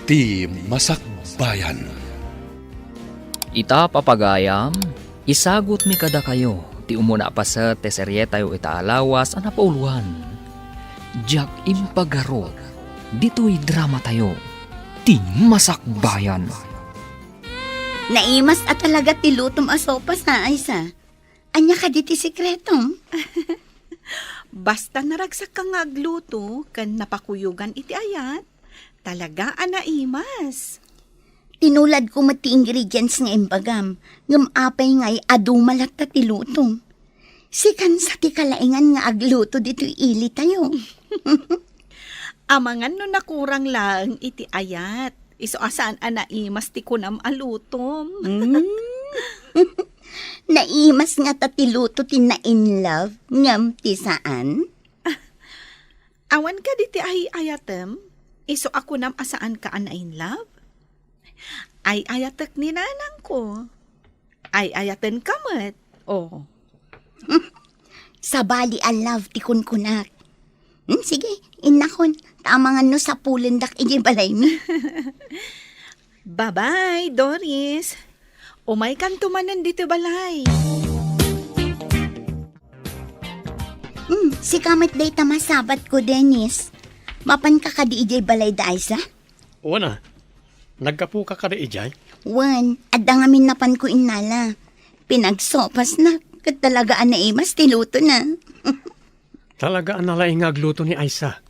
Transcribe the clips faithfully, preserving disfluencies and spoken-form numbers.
Ti Masakbayan. Ita, papagayam, isagutmi kadakayo ti umuna a paset ti serietayo ita a lawas a napauluan. Diak impagarop ditoy dramatayo, Ti Masakbayan. Naimas a talaga ti lutom a sopas, ha, Aisa? Ania kadi ti sekretom? Basta naragsakka nga agluto ken napakuyogan iti ayat, talaga a naimas. Tinuladko met ti ingredients nga imbagam, ngem apay ngay a duma latta ti lutom? Sikan sa ti kalaingan nga agluto ditoy ilitayo. Amangan no nakurang laeng iti ayat, isu a saan a naimas ti kunam a lutom. Mm. Naimas ngata ti luto ti na-in love ngem ti saan? Awan kadi ti ay-ayatem, isu a kunam a saanka a na-in love? Ay-ayatek ni nanangko. Ay-ayatenka met. Oh. Sabali a love ti kunkunak. Hmm, sige, innakon. Ta amangan no sapulendak idiay balaymi. Bye-bye, Doris. Umaykanto manen ditoy balay. Hmm, sika met dayta masabatko, Dennis. Mapanka kadi idiay balay da Aisa? Wen a, naggapuka kadi idiay? Wen, adda ngamin napanko innala. Pinagsopasna, ket talaga a naimas ti lutona. Talaga a nalaing nga agluto ni Aisa.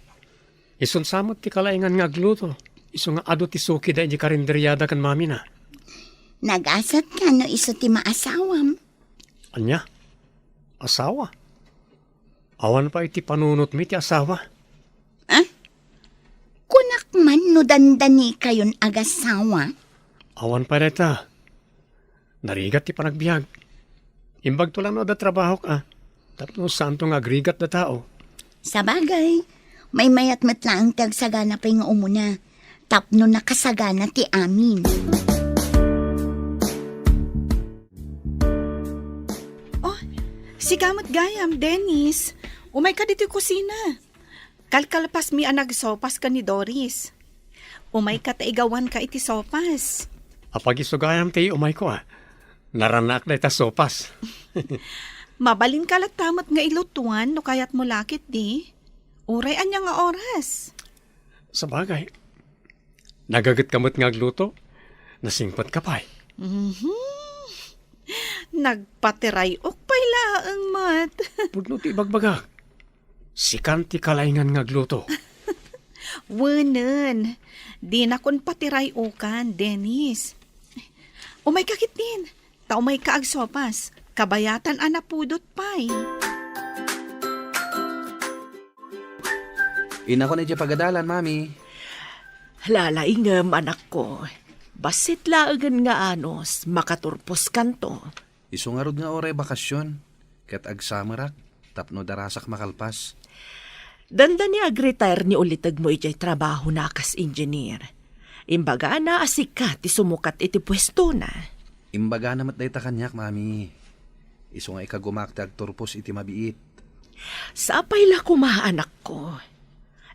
Isun sa met ti kalaingan nga agluto, isu nga adu ti sukida idiay karinderiada ken mamina. Nagasatka no isu ti maasawam. Ania? Asawa? Awan pay ti panunotmi ti asawa. Ah? Kunak man no dandanikayon agasawa? Awan pay dayta. Narigat ti panagbiag. Imbagto lang no adda trabahok a, tapno saanto nga agrigat da tao. Sabagay, maymayat met laeng ti agsagana pay nga umuna, tapno nakasagana ti amin. Oh, sika met gayam, Dennis. Umayka ditoy kusina. Kalkalpasmi a nagsopas ken ni Doris. Umayka ta igawanka iti sopas. Apag isu gayam ti umayko a. Naranaak dayta sopas. Mabalinka latta met nga ilutuan no kayatmo la ketdi. Uray ania nga oras? Sabagay, nagagetka met nga agluto. Nasingpetka pay. Mhm. Nagpatiray-ok pay laeng met. Pudno ti ibagbagak. Sikan ti kalaingan nga agluto. Wenen, dinakon patiray-okan, Dennis. Umayka ketdin, ta umayka agsopas, kabayatan a napudot pay. Innakon idiay pagadalan, Mami. Lalaingem, anakko. Bassit laengen nga anus, makaturposkanto. Isu ngarud nga uray bakasyon, ket agsamerak tapno darasak makalpas. Dandani agretire ni ulitegmo idiay trabahona a kas engineer. Imbagana a sika ti sumukat iti puestona. Imbagana met dayta kaniak, Mami. Isu nga ikagumak ti agturpos iti mabiit. Sapay la koma, anakko.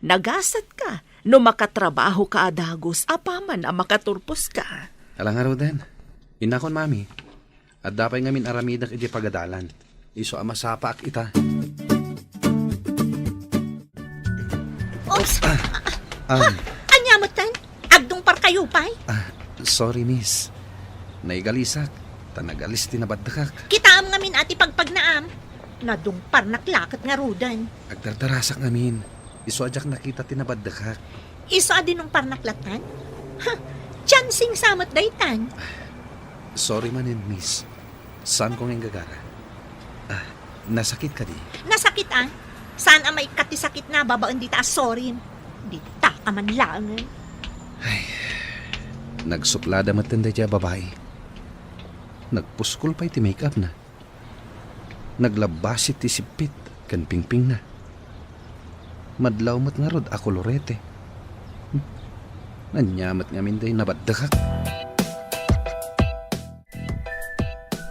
Nagasatka no makatrabahoka a dagus apaman a makaturposka. Ala ngaruden, innakon, Mami. Adda pay ngamin aramidek idiay pagadalan. Isu a masapaak ita. Oops! Ah, ah. Ania metten? Agdungparkayo pay? Ah, sorry, miss. Naigalisak, ta nagalis ti nabaddekak. Kitaem ngamin a ti pagpagnaam. Nadungparnak la ket ngaruden. Agdardarasak ngamin. Isu a diak nakita ti nabaddekak. Isu a dinungparnak lattan? Ha, chancing sa met daytan. Sorry manen, miss. Saanko nga inggagara. Ah, nasakit kadi? Nasakit, ah. Saan a maikkat ti sakitna babaen dita a sorim? Dita ka man laengen. Ay, nagsuplada metten daydiay a babai. Nagpuskol pay ti make-up na. Naglabbasit ti sippit ken pingpingna. Madlaw met ngarud a kolorete. Hmm. Ania met ngamin dayta nabaddekak.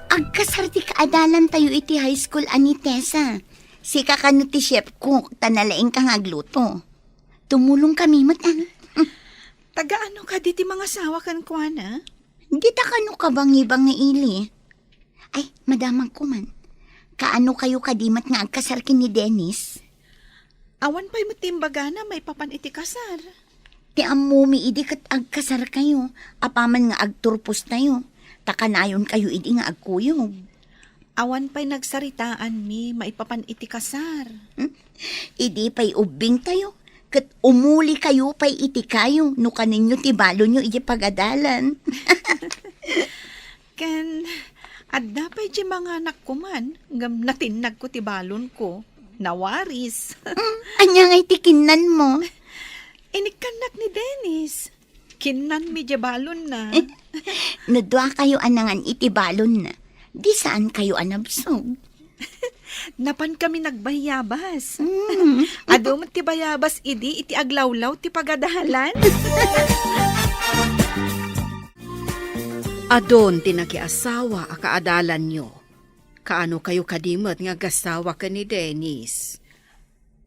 Agkasar ti kaadalantayo iti high school a ni Tessa. Sika kano ti chef cook, ta nalaingka nga agluto. Tumulongkami met, ah. Agaano kadi ti mangasawa kenkuana? Dita kano kabangibangi ili. Ay, madamagko man. Kaano kayo kadi met nga agkasar ken ni Dennis? Awan pay met ti imbagana maipapan iti kasar. Ti ammomi idi ket agkasar kayo, apaman nga agturpos tayo, ta kanayon kayo idi nga agkuyog. Awan pay nagsaritaanmi maipapan iti kasar. Hmm? Idi pay ubbing tayo, ket umuli kayo pay iti kayo no kanenyo ti balonyo iti pagadalan. Ken adda pay ti manganakko man, ngem natinnagko ti balonko. Nawaris. Mm, ania ngay ti kinnanmo? Inikkannak ni Dennis. Kinnanmi diay balonna. No dua kayo a nangan iti balonna, di saan kayo a nabsog? Napan kami nagbayabas. Mm. Adu met ti bayabas idi iti aglawlaw ti pagadalan. Adun ti nakiasawa a kaadalanyo. Kaano kayo kadi met nga agasawa ken ni Dennis?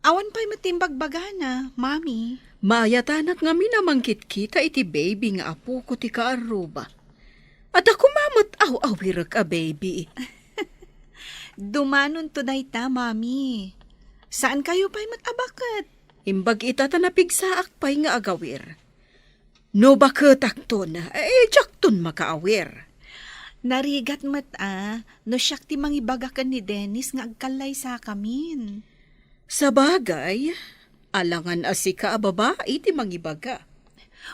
Awan pay met ti imbagbagana, Mami. Maayatanak ngamin a mangkitkita iti baby nga apoko ti kaarruba. Adda koma met aw-awirek a baby. Dumanonto dayta, Mami. Saan kayo pay met a baket? Imbag ita ta napigsaak pay nga agawir. No baketakton, eh, diakton makaawir. Narigat met a, no siak ti mangibaga ken ni Dennis nga agkallaysakamin. Sabagay, alangan a sika a babai ti mangibaga.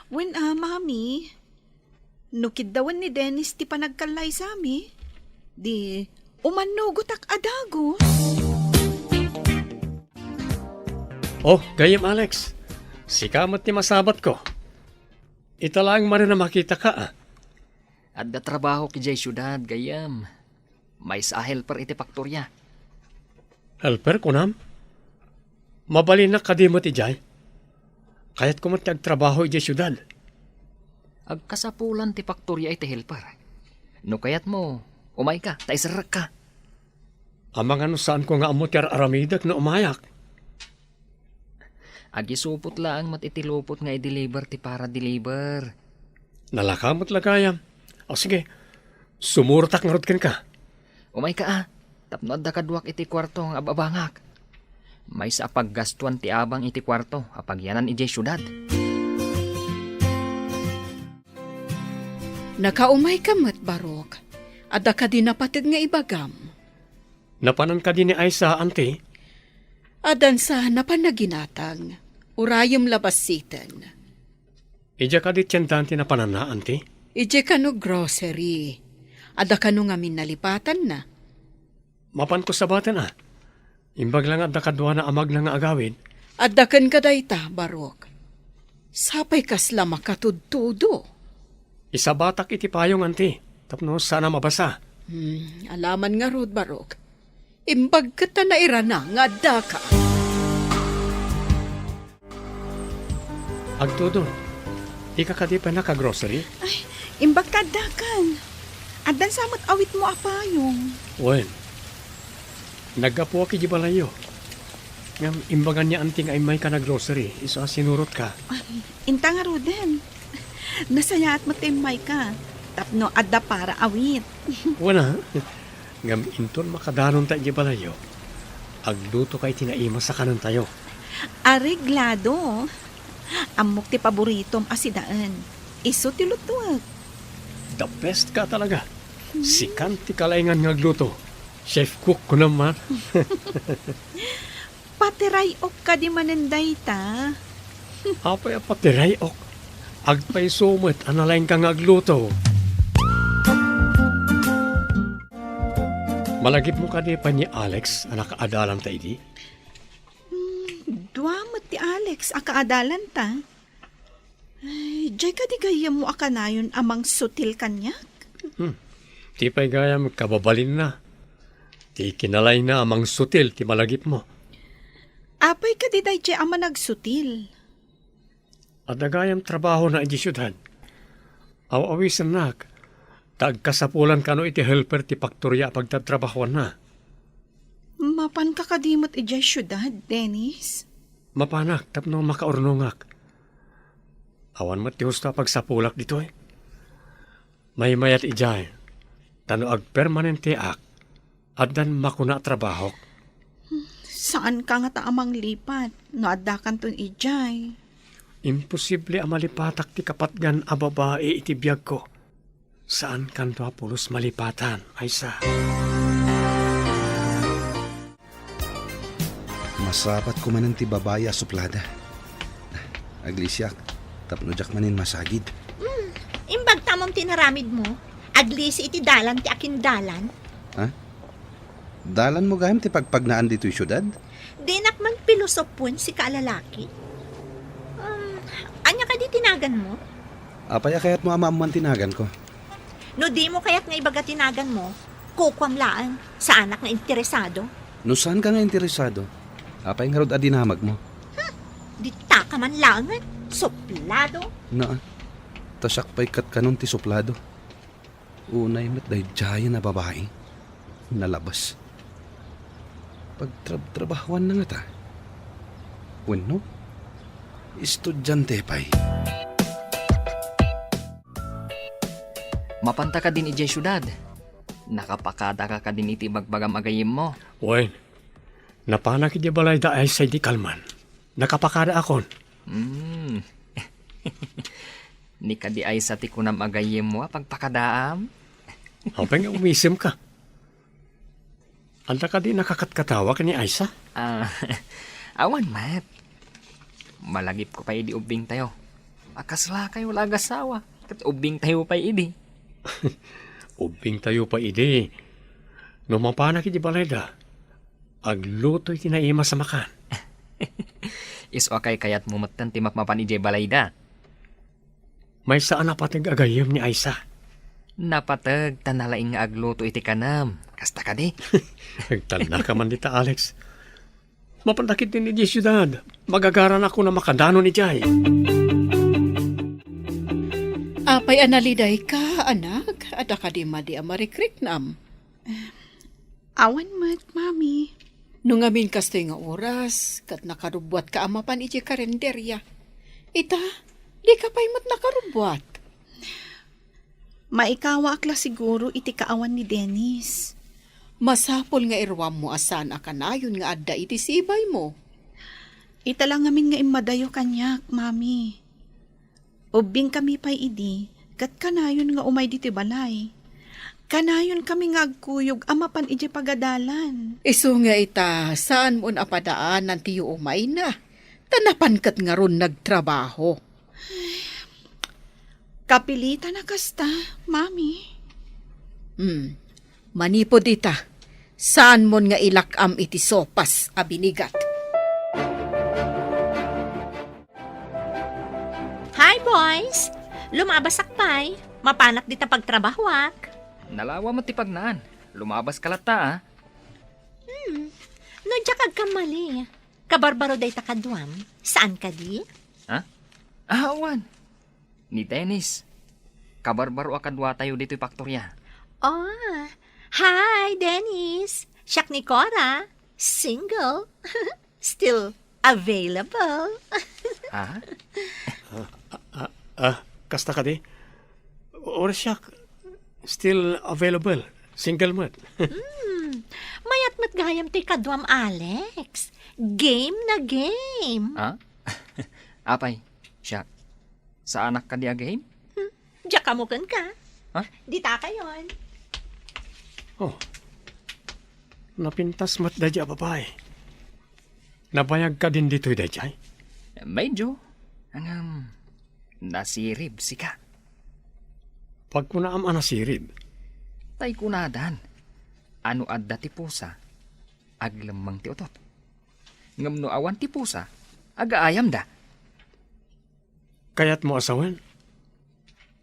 Wen a, Mami, no kiddawen ni Dennis ti panagkallaysami, di umannugotak a dagus. Oh, gayyem, Alex. Sika met ti masabatko. Ita laeng manen a makitaka, a. Adda trabahok idiay siudad, gayyem. Maysa a helper iti faktoria. Helper, kunam? Mabalinnak kadi met idiay? Kayatko met ti agtrabaho idiay siudad. Agkasapulan ti faktoria iti helper. No kayatmo, umayka, ta iserrekka. Amangan no saanko nga ammo ti ar-aramidek no umayak. Agisupot laeng met iti lupot nga i-deliver ti para-deliver. Nalaka met la gayam. O sige, sumurotak ngarud kenka. Umayka a, tapno adda kaduak iti kuarto nga ababangak. Maysa a paggastuan ti abang iti kuarto a pagyanan idiay siudad. Nakaumayka met, Barok. Adda kadi napateg nga ibagam? Napanan kadi ni Aisa, anti? Addansa napan naginatang. Urayem la bassiten. Idiay kadi tiendaen ti napananna, anti? Idiay kano grocery. Adda kano ngamin nalipatanna? Mapanko sabaten a. Imbag la nga adda kaduana a magna nga agawid. Adda kenka dayta, Barok. Sapay kasla makatudtudo. Isabatak iti payong, anti, tapno saan a mabasa. Hmm, alaman ngarud, Barok. Imbag ket ta nairana nga addaka. Agtudon, dika kadi pay naka-grocery? Ay, imbag ta addakan. Addan sa met awitmo a payong. Wen, naggapuak iti balayyo. Ngem imbagan ni anti nga immayka nag-grocery, isu a sinurotka. Ay, inta ngaruden. Nasayaat met ti immayka. Tapno adda para awit. Wen a. Ngem inton makadanonta iti balayyo, aglutoka iti naimas a kanentayo. Areglado. Ammok ti paboritom a sidaen. Isu ti lutuek. The best ka talaga. Hmm. Sikan ti kalaingan nga agluto. Chef cook ko naman. Patiray-ok kadi manen dayta? Apay a patiray-ok? Agpayso met a nalaingka nga agluto. Malagipmo kadi pay ni Alex a nakaadalanta idi? Hmm, dua met ti Alex a kaadalanta. Ay, diay kadi gayyemmo a kanayon a mangsutil kaniak? Hmm. Ti pay gayam kababalinna. Ti kinalayna a mangsutil ti malagipmo. Apay kadi daydiay a managsutil? Adda gayam trabahona idiay siudad. Aw-awisennak, ta agkasapulan kano iti helper ti paktoria a pagtatrabahoanna. Mapanka kadi met idiay siudad, Dennis? Mapanak tapno makaurnongak. Awan met ti husto a pagsapulak ditoy. Maymayat idiay, ta no agpermanenteak, addan makuna a trabahok. Saanka ngata a manglipat no addakanton idiay. Imposible a malipatak ti kapatgan a babai iti biagko. Saankanto a pulos malipatan, Aisa. Masapatko manen ti babai a suplada. Aglisiak, tapno diak manen masagid. Hmm, imbag tamom ti naramidmo. Aglisi iti dalan ti akindalan. Ha? Dalanmo gayam ti pagpagnaan ditoy siudad? Dinak man pilosopoen sika a lalaki. Um, ania kadi ti naganmo? Apay a kayatmo a maammoan ti naganko? No dimo kayat nga ibaga ti naganmo, kukuam laeng. Saanak nga interesado. No saanka nga interesado, apay ngarud a dinamagmo? Hmm, ditaka man laengen. Suplado. Naa, ta siak pay ket kanon ti suplado. Unay met daydiayen a babai. Nalabas. Pagtrabtrabahoanna ngata? Wenno, estudiante pay? Mapanta kadin idiay siudad? Nakapakadaka kadin iti ibagbagam a gayyemmo? Wen, napanak idiay balay da Aisa idi kalman. Nakapakadaakon. Hmm. Ni kadi Aisa ti kunam a gayyemmo a pagpakadaam? Apay nga umisemka? Adda kadi nakakatkatawa ken ni Aisa? Ah, awan met. Malagipko pay idi ubbingtayo. A kaslakayo la agasawa, ket ubbingtayo pay idi. Ubbingtayo pay idi. No mapanak iti balayda, aglutoy ti naimas a makan. Isu a kaykayatmo metten ti mapmapan idiay balayda. Maysa a napateg a gayyem ni Aisa. Napateg ta nalaing nga agluto iti kanem. Kasta kadi? Agtalnaka man dita, Alex. Mapantak iti idiay siudad. Magagaranakon a makadanon idiay. Apay a nalidayka, anak? Adda kadi madi a marikriknam? Awan met, Mami. No ngamin kastoy nga oras, ket nakarubbuatka a mapan idiay karinderia. Ita, dika pay met nakarubbuat. Maikawaak la siguro iti kaawan ni Dennis. Masapul nga iruammo a saan a kanayon nga adda iti sibaymo. Ita la ngamin nga immadayo kaniak, Mami. Ubbingkami pay idi, ket kanayon nga umay ditoy balay. Kanayonkami nga agkuyog a mapan idiay pagadalan. Isu nga ita, saanmon a padaanan ti umayna, ta napan ket ngarud nagtrabaho. Kapilitan a kasta, Mami. Hmm. Manipud ita, saanmon nga ilak-am iti sopas a binigat. Hi, boys! Lumabasak pay. Mapanak dita pagtrabahoak. Nalawa met ti pagnaan. Lumabaska latta, a. Hmm. No diak agkamali, kabarbaro dayta kaduam. Saan kadi? Ha? Ah, awan. Ni Dennis. Kabarbaro a kaduatayo ditoy paktoria. Oh, hi, Dennis. Siak ni Cora. Single. Still available. Ha? Ah, ah, kasta kadi? Or siak, still available. Single met. Hmm. Mayat met gayam ti kaduam, Alex. Game na game. Ha? Apay, siak. Saanak kadi a game? Hmm. Diak ammo kenka. Ha? Ditakayon. Oh. Napintas met daydiay a babai. Nabayag kadin ditoy daydiay? Medyo. Ngem, nasirib sika. Pagkunaam a nasirib? Tay kunadan, a no adda ti pusa, aglemmeng ti utot. Ngem no awan ti pusa, agaayamda. Kayatmo a sawen?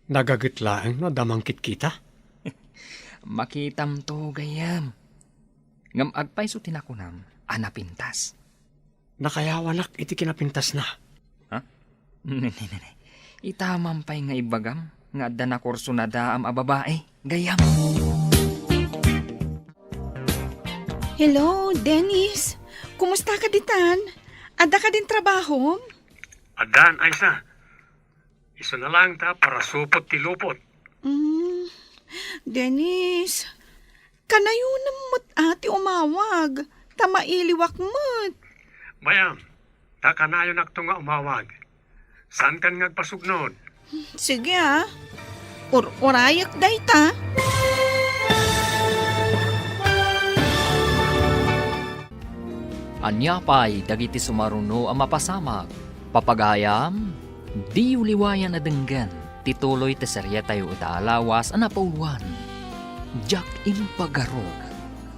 Nagaget laeng no adda mangkitkita? Makitamto, gayyem. Ngem agpayso ti nakunam a napintas. Nakayawanak iti kinapintasna. Ha? Ne, ne, ne, ne. Ita man pay nga ibagam nga adda nakurso nadaam a babai, gayyem. Hello, Dennis. Kumusta ka ditan? Adda kadin trabahom? Addan, Aisa. Isuna laeng ta parasupot ti lupot. Mm, Dennis, kanayonem met a ti umawag, ta mailiwak met. Bay-am, ta kanayonakto nga umawag. Saankan nga agpasugnod? Sige, a. Ur-urayek dayta. Ania pay dagiti sumaruno a mapasamak? Papagayam, diyo liwayan a denggen ti tuloy ti serietayo ita a lawas a napauluan, Diak Impagarok.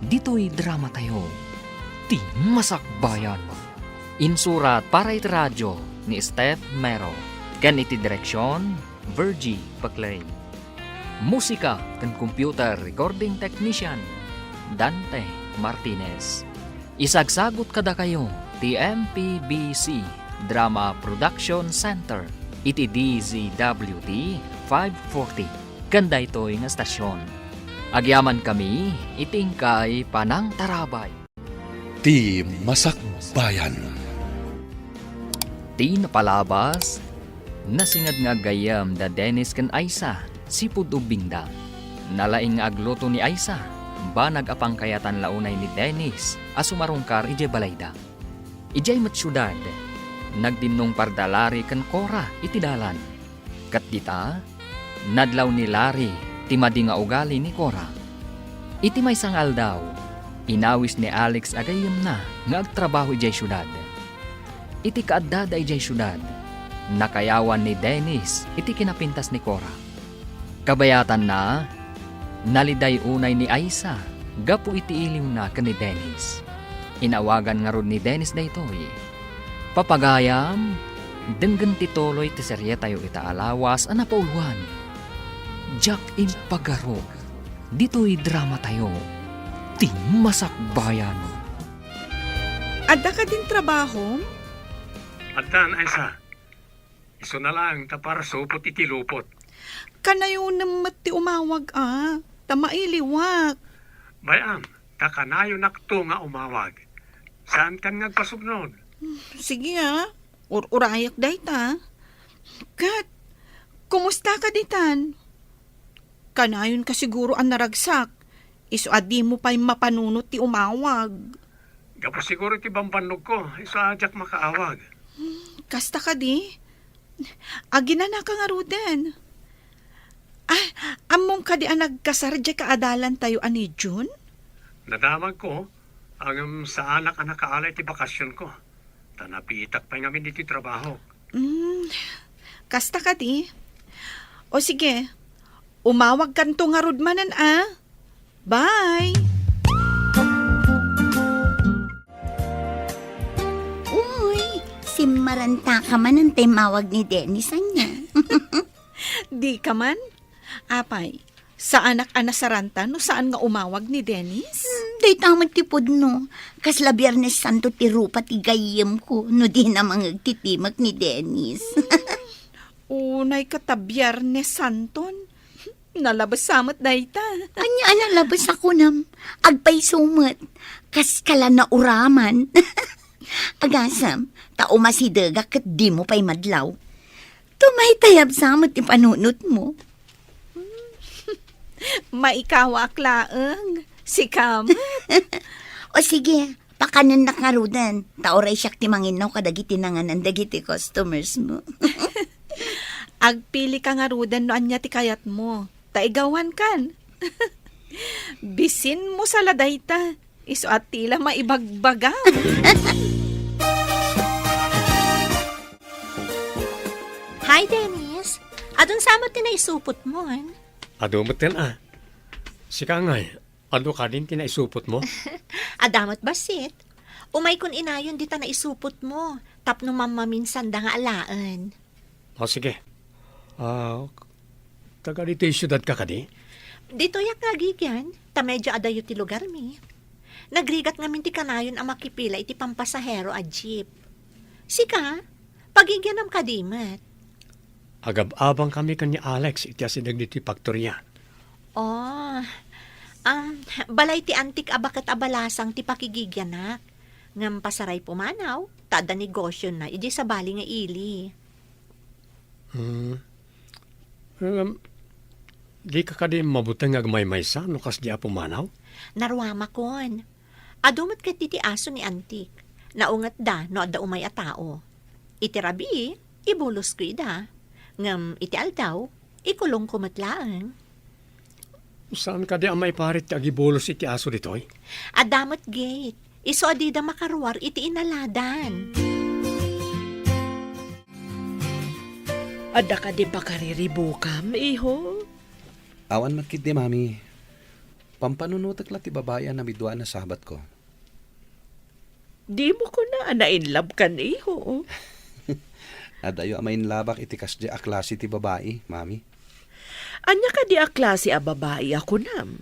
Ditoy dramatayo, Ti Masakbayan. Insurat para iti radio ni Steph Mero, ken iti direksion, Virgie Paclay. Musika ken computer recording technician, Dante Martinez. Isagsagut kadakayo ti M P B C Drama Production Center iti D Z W T five forty ken daytoy nga estasion. Agyamankami iti inkay panangtarabay. Ti Masakbayan. Ti napalabas, nasinged nga aggayyem da Dennis ken Aisa sipud ubbingda. Nalaing nga agluto ni Aisa, banag a pangkayatan la unay ni Dennis a sumarungkar idiay balayda. Idiay met siudad, nagdinnungparda Larry ken Cora iti dalan. Ket dita, nadlaw ni Larry ti madi nga ugali ni Cora. Iti maysa nga aldaw, inawis ni Alex a gayyemna nga agtrabaho idiay siudad. Iti kaaddada idiay siudad, nakayawan ni Dennis iti kinapintas ni Cora. Kabayatanna, naliday unay ni Aisa gapu iti iliwna ken ni Dennis. Inawagan ngarud ni Dennis daytoy. Papagayam, denggen ti tuloy ti serietayo ita a lawas a napauluan, Diak Impagarok. Ditoy dramatayo, Ti Masakbayan. Adda kadin trabahom? Addan, Aisa. Isuna laeng ta parasupot iti lupot. Kanayonem met ti umawag a, ta mailiwak. Bay-am, ta kanayonakto nga umawag. Saankan nga agpasugnod? Sige a, ur-urayek dayta. Ket, kumusta ka ditan? Kanayonka siguro a naragsak, isu a dimo pay mapanunot ti umawag. Gapu siguro iti bambannogko, isu a diak makaawag. Hmm, kasta kadi? Aginanaka ngaruden. Ah, ammom kadi a nagkasar diay kaadalantayo a ni June? Nadamagko, ngem saanak a nakaala iti bakasionko. Ta nabiitak pay ngamin iti trabahok. Hmm, kasta kadi? O sige, umawagkanto ngarud manen a. Bye! Uy, simmarantaka manen ta immawag ni Dennis ania. Dika man? Apay, saanak a nasaranta no saan nga umawag ni Dennis? Hmm, dayta met ti pudno. Kasla Biernes Santo ti rupa ti gayyemko no dina mangeg ti timek ni Dennis. Unay ka ta Biernes Santon. Nalabes sa met dayta. Ania a nalabes a kunam? Agpayso met. Kaskala nauraman. Agasem, ta umasidegak ket dimo pay madlaw. Tumaytayab sa met ti panunotmo. Maikawaak laeng. Sika met. O sige, pakanennak ngaruden, ta uray siak ti manginnaw kadagiti nanganan dagiti customers mo. Agpili ka ngaruden no ania ti kayatmo, ta igawankan. Bisin mo sa la dayta, isu a ti la maibagbagam. Hi, Dennis. Adun sa met ti naisupotmon? Adu metten a. Sika ngay, adu kadin ti naisupotmo? Adda met bassit. Umaykon inayon dita naisupotmo, tapno mammaminsanda nga alaen. O, sige. Ah, taga ditoy siudad ka kadi? Ditoyak nga agigian, ta medyo adayo ti lugarmi. Nagrigat ngamin ti kanayon a makipila iti pampasahero a jeep. Sika, pagigianam kadi met? Agab-abangkami ken ni Alex iti asideg ditoy faktoria. Oh, um, balay ti antik a baket a balasang ti pakigigianak. Ngem pasaray pumanaw, ta adda negosiona idiay sabali nga ili. Hmm. Ngem, dika kadi mabuteng nga agmaymaysa no kasdi a pumanaw? Naruamakon. Adu met ketdi ti aso ni Antik. Naungetda no adda umay a tao. Iti rabii, ibulosko ida. Ngem iti aldaw, ikulongko met laeng. Saan kadi a maiparit ti agibulos iti aso ditoy? Adda met gate. Isu a dida makaruar iti inaladan. Adda kadi pakariribukam, iho? Awan met ketdi, Mami. Pampanunotek la ti babai a namidua a nasabatko. Dimo kuna a na-in love kan, iho? Adayo a ma-in love-ak iti kasdi a klase ti babai, Mami. Ania kadi a klase a babai a kunam?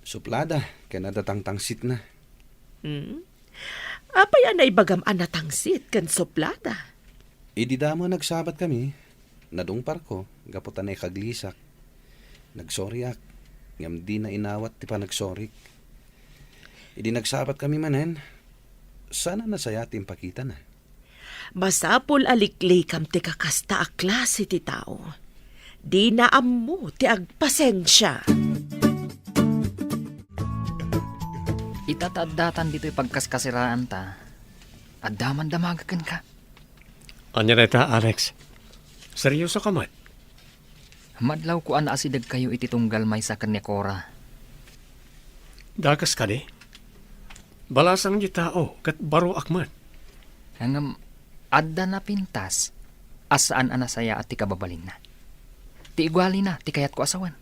Suplada ken adda tangtangsitna. Hmm? Apay a naibagam a natangsit ken suplada? Idi damo a nagsabatkami, nadungparko gapu ta naikaglisak. Nagsoriak, ngem dina inawat ti panagsorik. Idi nagsabatkami manen, saan a nasayaat ti impakitana. Masapul a liklikam ti kakasta a klase ti tao. Dina ammo ti agpasensia. Ita ta addatan ditoy pagkaskasiraanta, adda man damaga kenka. Ania dayta, Alex? Seryoso ka met? Madlawko a naasidegkayo iti tunggal maysa ken ni Cora. Dakes kadi? Balasang ti tao ket baroak met. Ngem adda napintas a saan a nasayaat ti kababalinna. Ti ugalina ti kayatko a sawen.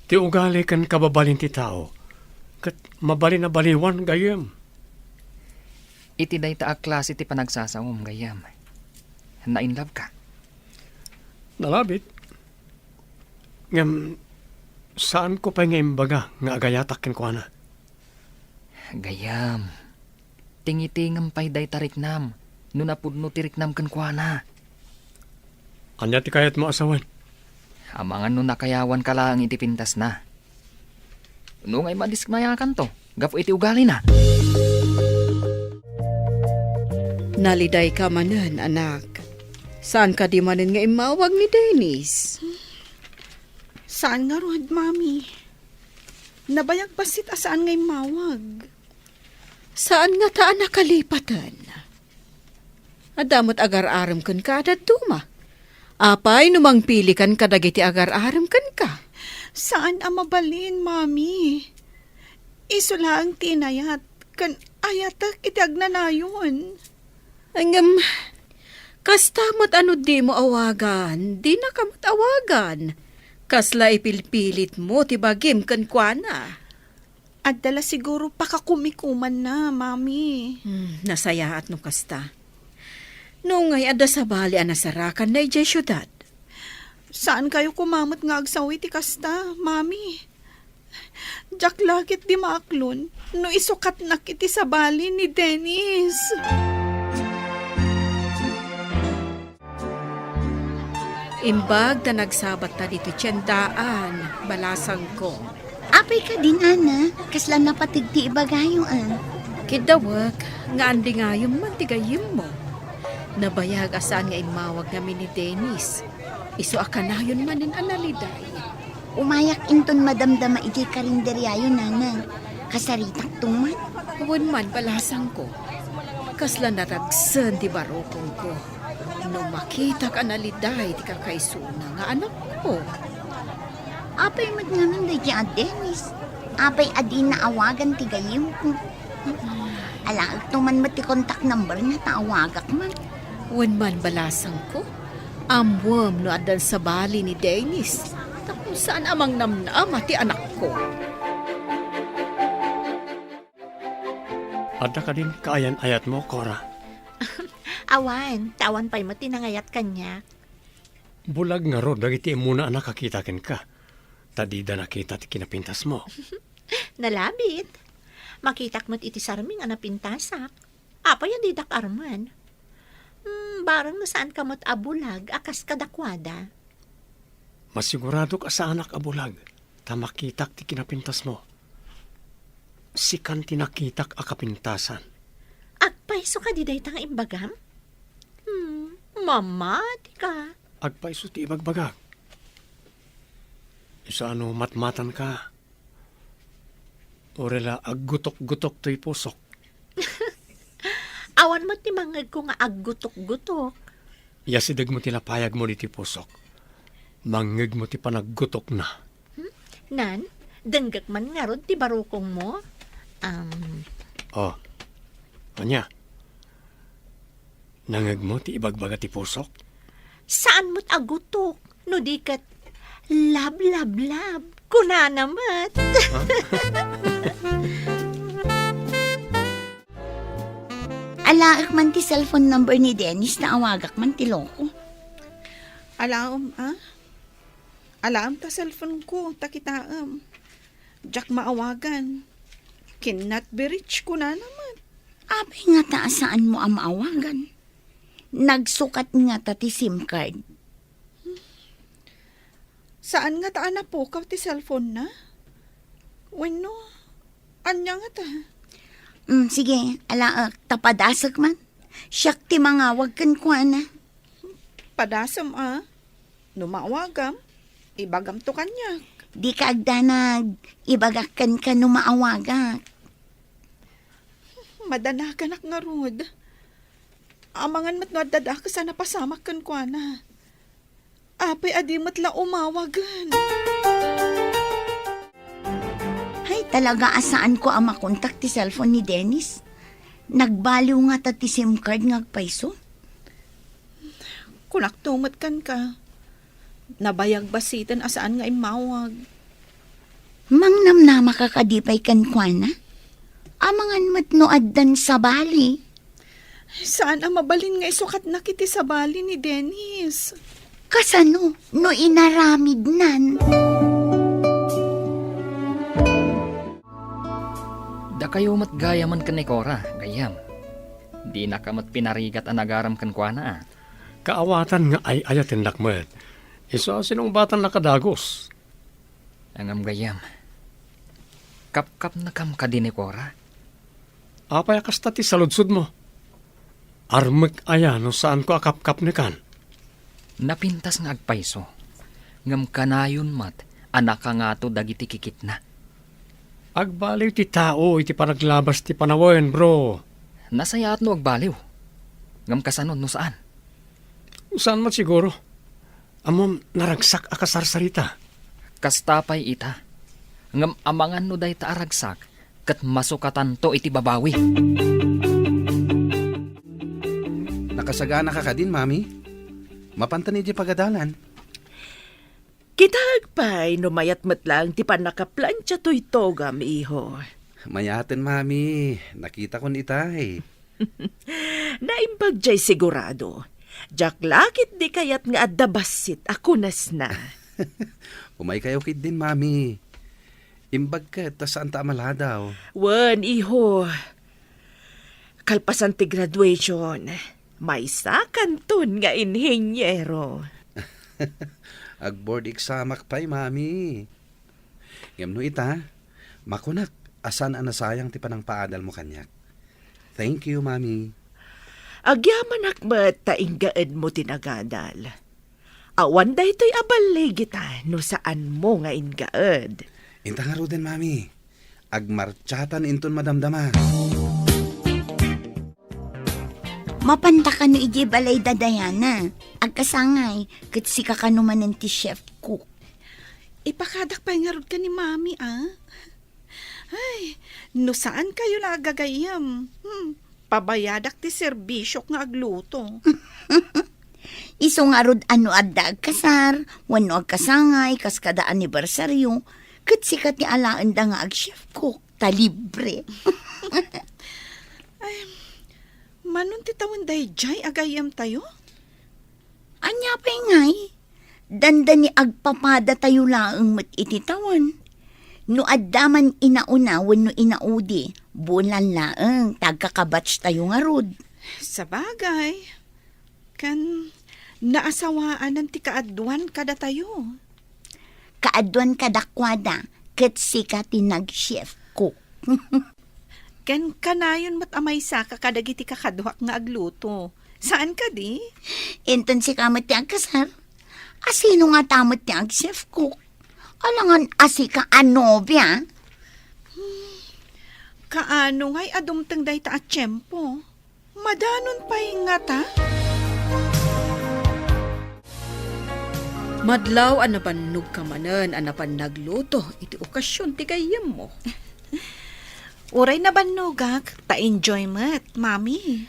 Ti ugali ken kababalin ti tao ket mabalin a baliwan, gayyem. Iti dayta a klase ti panagsasawem, gayyem, na-in love ka? Nalabit. Ngem, saanko pay nga imbaga nga agayatak kenkuana. Gayyem, tingitingem pay dayta riknam no napudno ti riknam kenkuana. Ania ti kayatmo a sawen? Amangan no nakayawanka laeng iti pintasna. No ngay madismayakanto gapu iti ugalina. Nalidayka manen, anak. Saan kadi manen nga immawag ni Dennis? Saan ngarud, Mami. Nabayag bassit a saan nga immawag. Saan ngata a nakalipaten? Adda met agar-arem kenka a dadduma. Apay no mangpilikan kadagiti agar-arem kenka? Saan a mabalin, Mami. Isu laeng ti inayat ken ayatek iti agnanayon. Ngem, kasta met a no dimo awagan, dinaka met awagan. Kasla ipilpilitmo ti bagim kenkuana. Adda la siguro pakakumikumanna, Mami. Hmm, nasayaat no kasta. No ngay adda sabali a nasarakanna idiay siudad. Saankayo koma met nga agsaw iti kasta, Mami. Diak la ketdi maaklon no isukatnak iti sabali ni Dennis. Imbag ta nagsabatta ditoy tiendaan, balasangko. Apay kadi, nana? Kasla napateg ti ibagayo, a? Kiddawek nga andingayem man ti gayyemmo. Nabayag a saan nga immawag ngamin ni Dennis. Isu a kanayon manen a naliday. Umayak inton madamdama idiay karinderiayo, nana. Kasaritakto man. Wen man, balasangko. Kasla naragsen ti barukongko no makitak a naliday ti kakaisuna nga anakko. Apay met ngamin daydiay a Dennis? Apay a dina awagan ti gayyemko? Alaekto man met ti contact number na ta awagak man. Wen man, balasangko, ammoem no addan sabali ni Dennis tapno saan a mangnamnama ti anakko. Adda kadin kaayan-ayatmo, Cora? Awan, ta awan pay met ti nangayat kaniak. Bulag ngarud dagiti immuna a nakakita kenka, ta dida nakita ti kinapintasmo. Nalabit. Makitak met iti sarming a napintasak. Apay a didak armen? Hmm, bareng no saanka met a bulag a kas kadakuada. Masiguradok a saanak a bulag ta makitak ti kinapintasmo. Sikan ti nakitak a kapintasan. Agpayso kadi dayta nga imbagam? Hmm, mamati ka. Agpayso ti ibagbagak. Isu a no matmatanka, uray la aggutok-gutok toy pusok. Awan met ti mangngegko nga aggutok-gutok. Yasidegmo ti napayagmo ditoy pusok. Mangngegmo ti panaggutokna. Hmm? Nan, denggek man ngarud ti barukongmo? Um. Oh. Ania? Nangngegmo ti ibagbaga ti pusok? Saan met a gutok, no di ket love, love, love, kunana met. Ha? Alaek man ti cellphone number ni Dennis ta awagak man ti loko. Alaem, a? Alaem ta cellphone ko, ta kitaem. Diak maawagan. Cannot be reached, kunana met. Apay ngata a saanmo a maawagan? Nagsukat ngata ti SIM card. Saan ngata a napukaw ti cellphone na? Wenno, ania ngata? Mm, sige, alaek, ta padasek man. Siak ti mangawag kenkuana. Padasem a? No maawagam, ibagamto kaniak. Dika agdanag, ibagak kenka no maawagak. Madanaganak ngarud. Amangan met no adda dakes a napasamak kenkuana. Apay a di met la umawagen? Hay, talaga a saanko a makontak ti cellphone ni Dennis. Nagbaliw ngata ti SIM card nga agpayso. Kunakto met kenka. Nabayag basiten a saan nga immawag. Mangnamnamaka kadi pay kenkuana? Amangan met no addan sabali. Saan a mabalin nga isukatnak iti sabali ni Dennis. Kasano no inaramidnan? Dakayo met gayamen ken ni Cora, gayyem. Dinaka met pinarigat a nagaram kenkuana, a. Kaawatan nga ay-ayatennak met. Isu a sinungbatannaka dagus. Ngem gayyem, kapkapnekam kadi ni Cora? Apay a kasta ti saludsodmo? Armek aya no saanko a kapkapnekan? Napintas nga agpayso, ngem kanayon met a nakangato dagiti kikitna. Agbaliw ti tao iti panaglabas ti panawen, bro. Nasayaat no agbaliw. Ngem kasano no saan? Saan met siguro? Ammom, naragsak a kasarsarita. Kasta pay ita. Ngem amangan no dayta a ragsak ket masukatanto iti babawi. Nakasaganaka kadin, Mami? Mapantan idiay pagadalan. Kitaek pay no mayat met laeng ti pannakaplantia toy togam, iho. Mayaten, Mami. Nakitakon itay. Naimbag jay sigurado. Diak la ketdi kayat nga adda bassit a kunasna. Umaykayo ketdin, Mami. Imbag ket ta saanta a maladaw. Wen, iho. Kalpasan ti graduation, maysakanton nga inheniero. Ag-board examak pay, Mami. Ngem no ita, makunak a saan a nasayang ti panangpaadalmo kaniak. Thank you, Mami. Agyamanak met ta inggaedmo ti nagadal. Awan daytoy a balligita no saanmo nga inggaed. Inta ngaruden, Mami. Agmartsaatan inton madamdama. Mapanta kano idiay balay da Diana. Agkasangay, ket sika kano manen ti chef cook. Ipakadak pay ngarud ken ni Mami, a? Ay, no saan kayo la agagayyem, hmm, pabayadak ti serbisyok nga agluto. Isu ngarud a no adda agkasar, wenno agkasangay, kas kada anibersaryo, ket sika ti alaenda nga ag-chef cook, ta libre. Ay, manon ti tawen daydiay a gayyemtayo? Ania pay ngay? Dandani agpapadatayo laeng met iti tawen. No adda man inauna wenno inaudi, bulan laeng ta agkakabatchtayo ngarud. Sabagay, ken naasawaanan ti kaaduan kadatayo. Kaaduan kadakuada, ket sika ti nag-chef cook. Ken kanayon met a maysaka kadagiti kakaduak nga agluto. Saan kadi? Inton sika met ti agkasar, A sino ngata met ti ag-chef cook? Alangan a sika a nobia? Kaano ngay a dumteng dayta a tiempo? Madanon pay ngata? Madlaw a nabannogka manen a napan nagluto iti okasion ti gayyemmo. Uray nabannogak, ta enjoy met, Mami.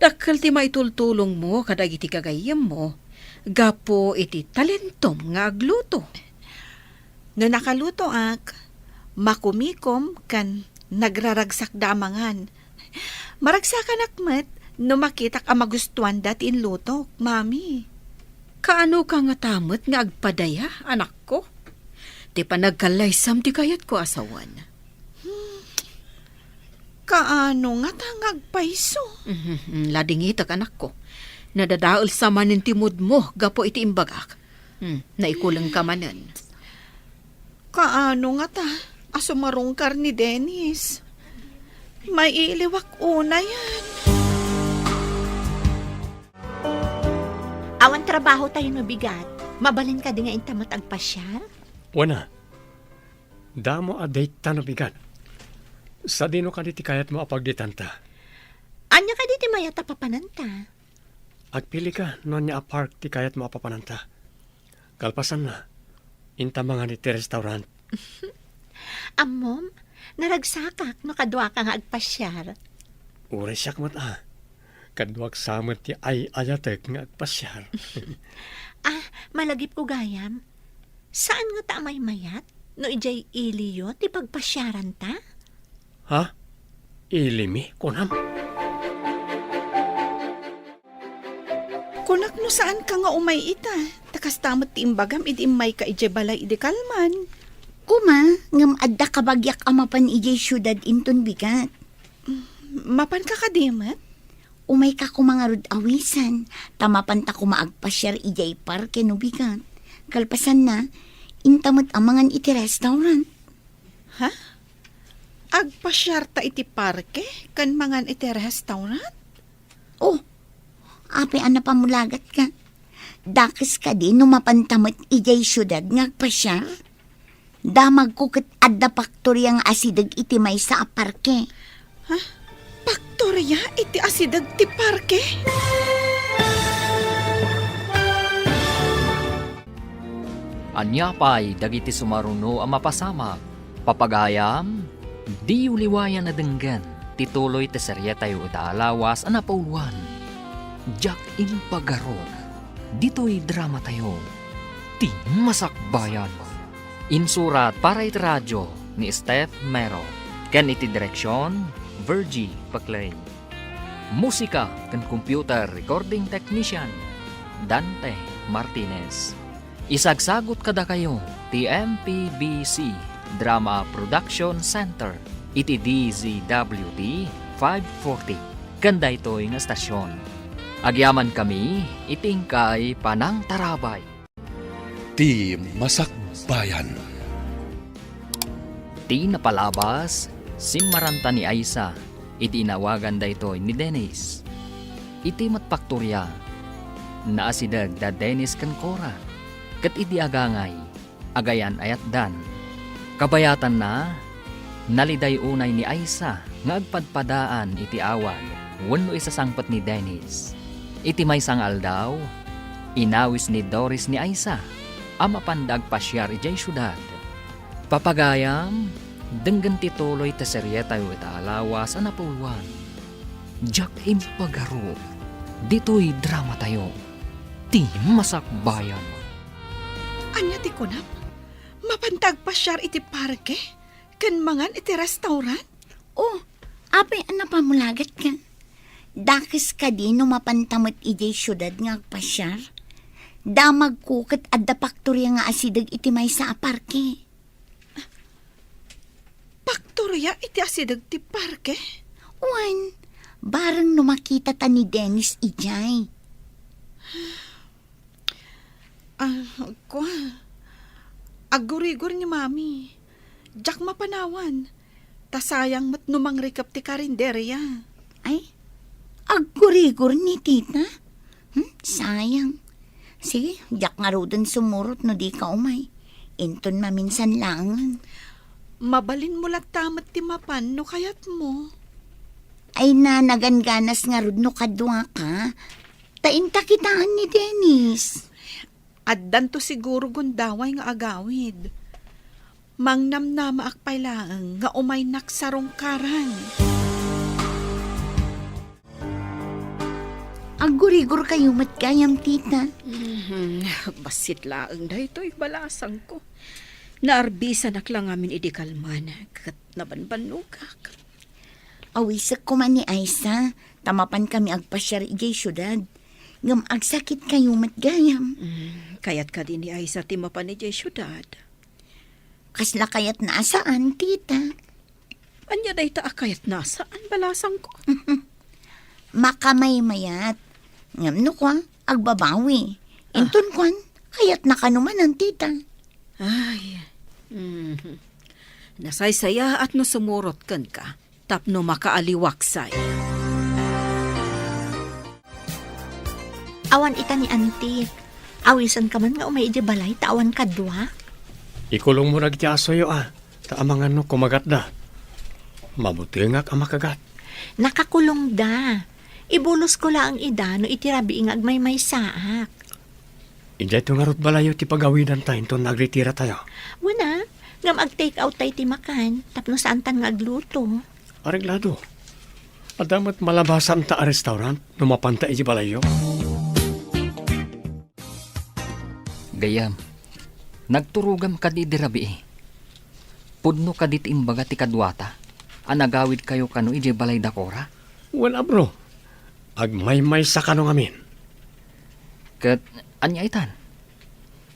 Dakkel ti maitultulongmo kadagiti gagayyemmo gapu iti talentom nga agluto. No nakalutoak, makumikom ken nagraragsakda a mangan. Maragsakanak met no makitak a magustuanda ti inlutok, Mami. Kaanoka ngata met nga agpadaya, anakko? Ti panagkallaysam ti kayatko a sawen. Hmm. Kaano ngata nga agpayso? Mhm, ladingitek, anakko. Nadadael sa manen ti moodmo gapu iti imbagak. Hmm, naikulengka manen. Kaano ngata a sumarungkar ni Dennis? Maiiliwak unayen. Awan trabaho tayo no bigat. Mabalin kadi nga inta met agpasiar? Wen a. Damo a date ta no bigat. Sadino kadi ti kayatmo a pagdetenta? Ania kadi ti mayat a papananta? Agpilika no ania a park ti kayatmo a papananta. Kalpasanna, inta mangan iti restaurant. Ammom, naragsakak no kaduaka nga agpasiar. Uray siak met a. Kaduak sa met ti ay-ayatek nga agpasiar. Ah, malagipko gayam. Saan ngata a maymayat no idiay iliyo ti pagpasiaranta? Ha? Ilimi, kunam? Kunak no saanka nga umay ita, ta kasta met ti imbagam idi immayka idiay balay idi kalman. Kuma, ngem adda kabagiak a mapan idiay siudad inton bigat. Mapanka kadi met? Umayka koma ngarud awisan, ta mapanta koma agpasiar idiay parke no bigat. Kalpasanna, inta met a mangan iti restaurant. Ha? Agpasiarta iti parke ken mangan iti restaurant? Oh, apay a napamulagat ka? Dakes kadi no mapanta met idiay siudad nga agpasiar? Damagko ket adda paktoria nga asideg iti maysa a parke. Ha? Paktoria iti asideg ti parke? Ania pay dagiti sumaruno a mapasamak? Papagayam, diyo liwayan a denggen ti tuloy ti serietayo ita a lawas a napauluan, Diak Impagarok. Ditoy dramatayo, Ti Masakbayan. Insurat para iti radio ni Steph Mero, ken iti direksion, Virgie Paclay. Musika ken computer recording technician, Dante Martinez. Isagsagut kadakayo ti M P B C Drama Production Center iti D Z W T five forty ken daytoy nga estasion. Agyamankami iti inkay panangtarabay. Ti Masakbayan. Ti napalabas, simmaranta ni Aisa idi inawagan daytoy ni Dennis. Iti met paktoria, naasideg da Dennis ken Cora, ket idi agangay, agayan-ayatdan. Kabayatanna, naliday unay ni Aisa nga agpadpadaan iti awag wenno isasangpet ni Dennis. Iti maysa nga aldaw, inawis ni Doris ni Aisa a mapanda agpasiar idiay siudad. Papagayam, denggen ti tuloy ti serietayo ita a lawas a napauluan, Diak Impagarok. Ditoy dramatayo, Ti Masakbayan. Ania ti kunam? Mapanta agpasiar iti parke ken mangan iti restaurant? Oh, apay a napamulagat ka? Dakes kadi no mapanta met idiay siudad nga agpasiar? Damagko ket adda paktoria nga asideg iti maysa a parke. Paktoria iti asideg ti parke? Wen, bareng no makitata ni Dennis idiay. Ah, kua. Aggurigor ni Mami. Diak mapanawan. Ta sayang met no mangrikep ti karinderia. Ay, aggurigor ni Tita? Hmm, sayang. Sige, diak ngaruden sumurot no dika umay. Inton maminsan laengen. Mabalinmo latta met ti mapan no kayatmo. Ay na, nagangganas ngarud no kaduaka. Ta inta kitaen ni Dennis. Addanto siguro gundaway nga agawid. Mangnamnamaak pay laeng nga umaynak sarungkaran. Aggurigor kayo met gayam, tita. Mhm. Bassit laeng daytoy, balasangko. Naarbisanak la ngamin idi kalman, ket nabanbannogak. Awisek koma ni Aisa, ta mapan kami agpasiar idiay siudad. Ngem agsakit kayo met gayam. Mm, kayat kadi ni Aisa ti mapan idiay siudad? Kasla kayatna a saan, tita. Ania dayta a kayatna a saan, balasangko? Makamaymayat. Ngem no kua, agbabawi. Ah. Inton kuan, kayatna kano manen, tita. Ay. Mhm. Nasaysayaat no sumurot kenka tapno makaaliwaksay. Awan ita ni Anti. Awisenka man nga umay idiay balay ta awan kadua? Ikulongmo dagiti asoyo a, ta amangan no kumagatda. Mabutengak a makagat. Nakakulongda. Ibulosko laeng ida no iti rabii nga agmaymaysaak. Idiayto ngarud balayyo ti pagawidanta inton nagritiratayo. Wen a, ngem ag-take out tay ti makan, tapno saantan nga agluto. Areglado. Adda met malabasanta a restaurant no mapanta idiay balayyo. Gayyem, nagturogam kadi idi rabii. Pudno kadi ti imbaga ti kaduata a nagawidkayo kano idiay balay da Cora? Wen a, bro. Agmaymaysa kano ngamin. Ket ania itan?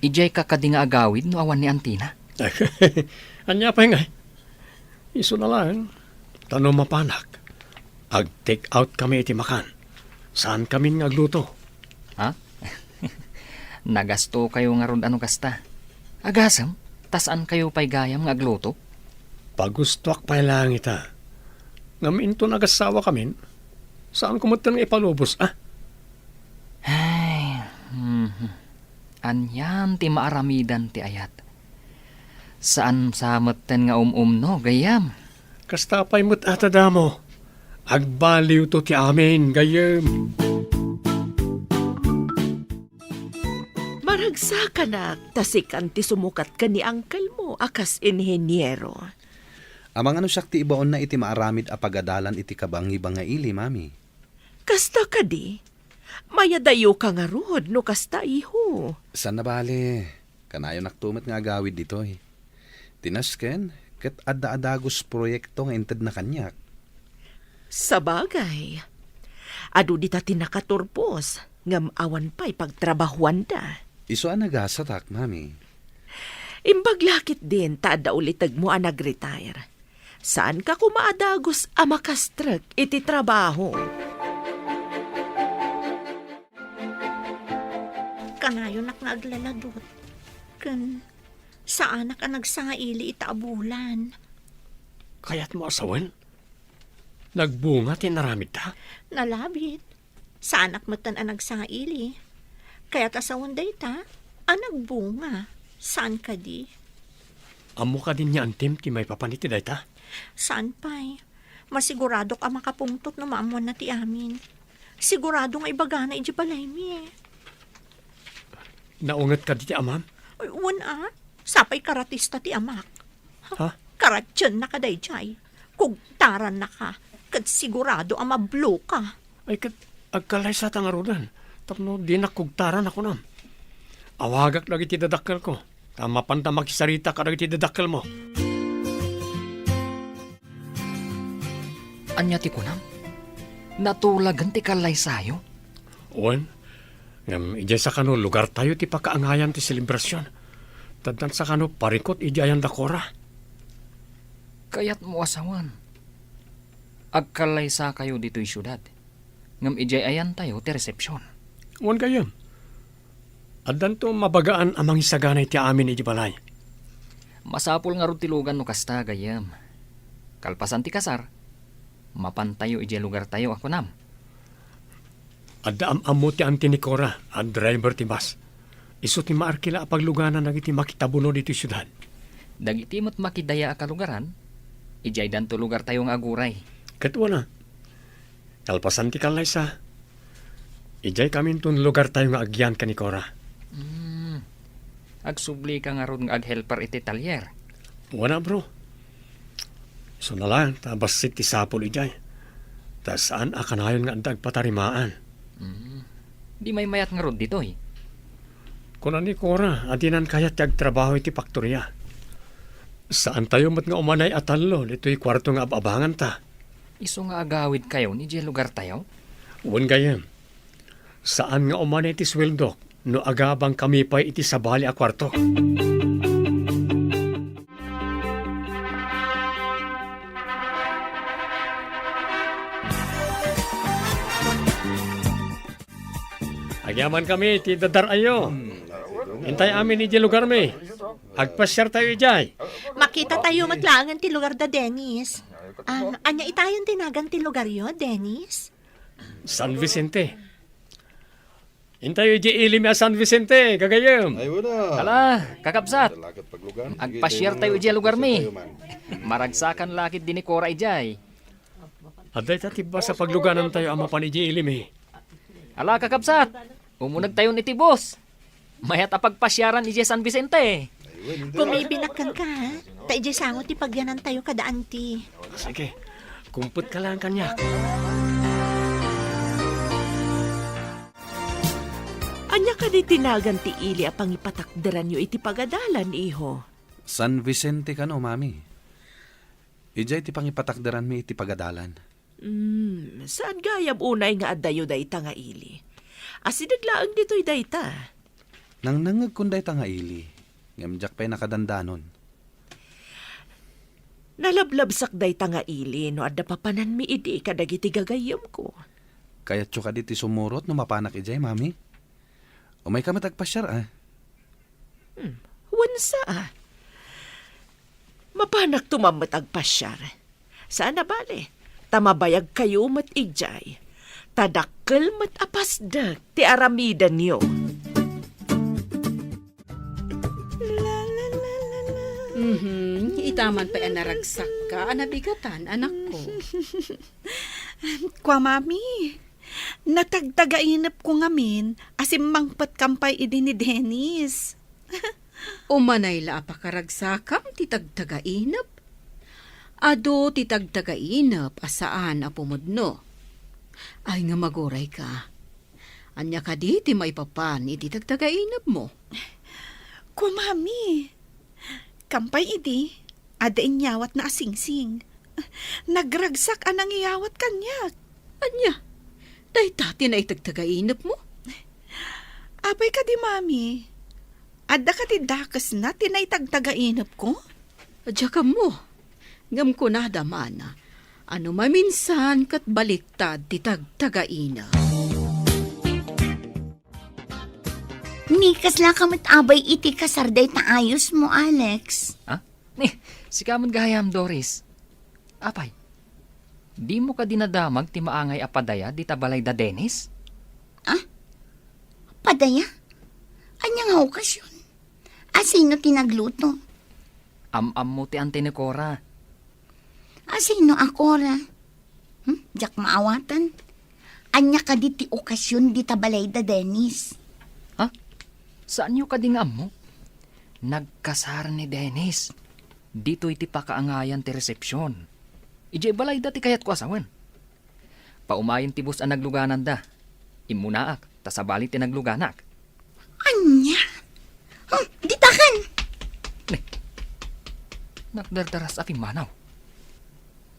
Idiayka kadi nga agawid no awan ni Antina? Ania pay ngay? Isuna laeng, ta no mapanak, ag-take out kami iti makan. Saan kami nga agluto. Ha? Nagastokayo ngarud a no kasta. Agasem, ta saankayo pay gayam nga agluto? Pagustoak pay laeng ita. Ngem inton agassawa kamin, saanko metten nga ipalubos, a? Ay, mhm. Anian ti maaramidan ti ayat? Saan sa metten nga um-umno, gayyem? Kasta pay met a ta damo. Agbaliwto ti amin, gayyem. Maragsakanak, ta sikan ti sumukat ken ni angkelmo a kas inheniero. Amangan no siak ti ibaonna iti maaramid a pagadalan iti kabangi-bangaili, Mami. Kasta kadi? Mayadayoka ngarud no kasta, iho. Saan a bale, kanayonakto met nga agawid ditoy. Ti nasken, ket adda a dagus proyekto nga intedna kaniak. Sabagay, adu dita ti nakaturpos, ngem awan pay pagtrabahuanda. Isu a nagasatak, Mami. Imbag la ketdin ta adda ulitegmo a nag-retire. Saanka koma a dagus a makastrek iti trabaho. Kanayonak nga aglaladot. Ken saanak a nagsangaili ita a bulan. Kayatmo a sawen? Nagbunga ti inaramidta? Nalabit. Saanak metten a nagsangaili. Kayat a sawen dayta a nagbunga. Saan kadi? Ammo kadi ni Antim ti maipapan iti dayta? Saan pay. Masiguradok a makapungtot no maammoanna ti amin. Sigurado nga ibagana idiay balaymi. Naunget kadi ti amam? Ay, wen a. Sapay karatista ti amak. Ha? Karatiennaka daydiay. Kugtarannaka. Ket sigurado a mabloka. Ay, ket agkallaysata ngaruden tapno dinak kugtaran a kunam. Awagak dagiti dadakkelko, ta mapanta makisarita kadagiti dadakkelmo. Ania ti kunam? Natulagen ti kallaysayo? Wen, ngem idiay sakano lugartayo ti pakaangayan ti selebrasion. Taddan sakano parikut idi ayan da Cora. Kayatmo a sawen, agkallaysakayo ditoy siudad, ngem idiay ayantayo ti resepsion. Wen gayyem, addanto mabagaan a mangisagana iti amin iti balay. Masapul ngarud ti lugan no kasta, gayyem. Kalpasan ti kasar, mapantayo idiay lugartayo a kunam. Adda am-ammo ti anti ni Cora a driver ti bus. Isu ti maarkila a pagluganan dagiti makitabuno ditoy siudad. Dagiti met makidaya a kalugaran, idiaydanto lugartayo nga aguray. Ket wana, kalpasan ti kallaysa, idiaykaminton lugartayo nga agyan ken ni Cora. Hmm. Agsublika ngarud nga aghelper iti talyer? Wana, bro. Isuna laeng ta bassit ti sapul idiay. Ta saan a kanayon nga adda agpatarimaan. Hmm. Di maymayat ngarud ditoy? Kuna ni Cora a dinan kayat ti agtrabaho iti faktoria. Saantayo met nga umanay a tallo ditoy kuarto nga ab-abanganta. Isu nga agawidkayon idiay lugartayo? Wen gayyem. Saan nga umanay ti suweldok no agabangkami pay iti sabali a kuarto. Agyamankami iti daddar-ayo. Intay amin idiay lugarmi. Agpasiartayo idiay. Makitatayo met laengen ti lugar da Dennis. Ah, ania itayon ti nagan ti lugaryo, Dennis? San Vicente. Intayo idiay ili mi a San Vicente, gagayyem. Ay, wala. Ala, kakabsat. Agpasiartayo idiay lugarmi. Maragsakan la ketdi ni Cora idiay. Adda ita ti bus a pagluganantayo a mapan idiay ili mi. Ala, kakabsat. Umunegtayon iti bus. Mayat a pagpasiaran idiay San Vicente. Kumibinak kenka, ha? Ta idiay sango ti pagyanantayo kada anti. Sige, kumpetka laeng kaniak. Ania kadi ti nagan ti ili a pangipatakderanyo iti pagadalan, iho? San Vicente kano, Mami. Idiay ti pangipatakderanmi iti pagadalan. Hmm, saan gayam unay nga addayo dayta nga ili? Asideg laeng ditoy dayta. Nangnangngegkon dayta nga ili, ngem diak pay nakadandanon. Nalablabsak dayta nga ili no adda papananmi idi kadagiti gagayyemko. Kayatyo kadi ti sumurot no mapanak idiay, Mami? Umayka met agpasiar, a? Hmm, wen sa, a? Mapanakto man met agpasiar. Saan a bale, ta mabayagkayo met idiay. Ta dakkel met a pasdek ti aramidenyo. Mhm, ita man pay a naragsakka a nabigatan, anakko. Kua, Mami, natagtagainepko ngamin a simmangpetkam pay idi ni Dennis. Umanay la a pakaragsakam ti tagtagainep? Adu ti tagtagainep a saan a pumudno. Ay nga magurayka. Ania kadi ti maipapan iti tagtagainepmo? Kua, Mami, kam pay idi, adda inyawatna a singsing. Nagragsak a nangiyawat kaniak. Ania? Dayta ti naitagtagainepmo? Apay kadi, Mami? Adda kadi dakesna ti naitagtagainepko? Diak ammo. Ngem kunada man a no maminsan ket baliktad ti tagtagainep. Ni, kaslaka met abay iti kasar dayta ayosmo, Alex? Ha? Ni, sika met gayam, Doris. Apay, dimo kadi nadamag ti maangay a padaya dita balay da Dennis? Ah? Padaya? Ania nga okasyon? Asino ti nagluto? Am-ammo ti anti ni Cora. Asino a Cora? Hmm? Diak maawatan. Ania kadi ti okasyon dita balay da Dennis? Ha? Saanyo kadi nga ammo? Nagkasar ni Dennis. Ditoy ti pakaangayan ti resepsyon. Idiay balayda ti kayatko a sawen. Paumayen ti bus a naglugananda. Immunaak, ta sabali ti nagluganak. Ania? Hmm, ditakan! Ne, nagdardaras a pimmanaw.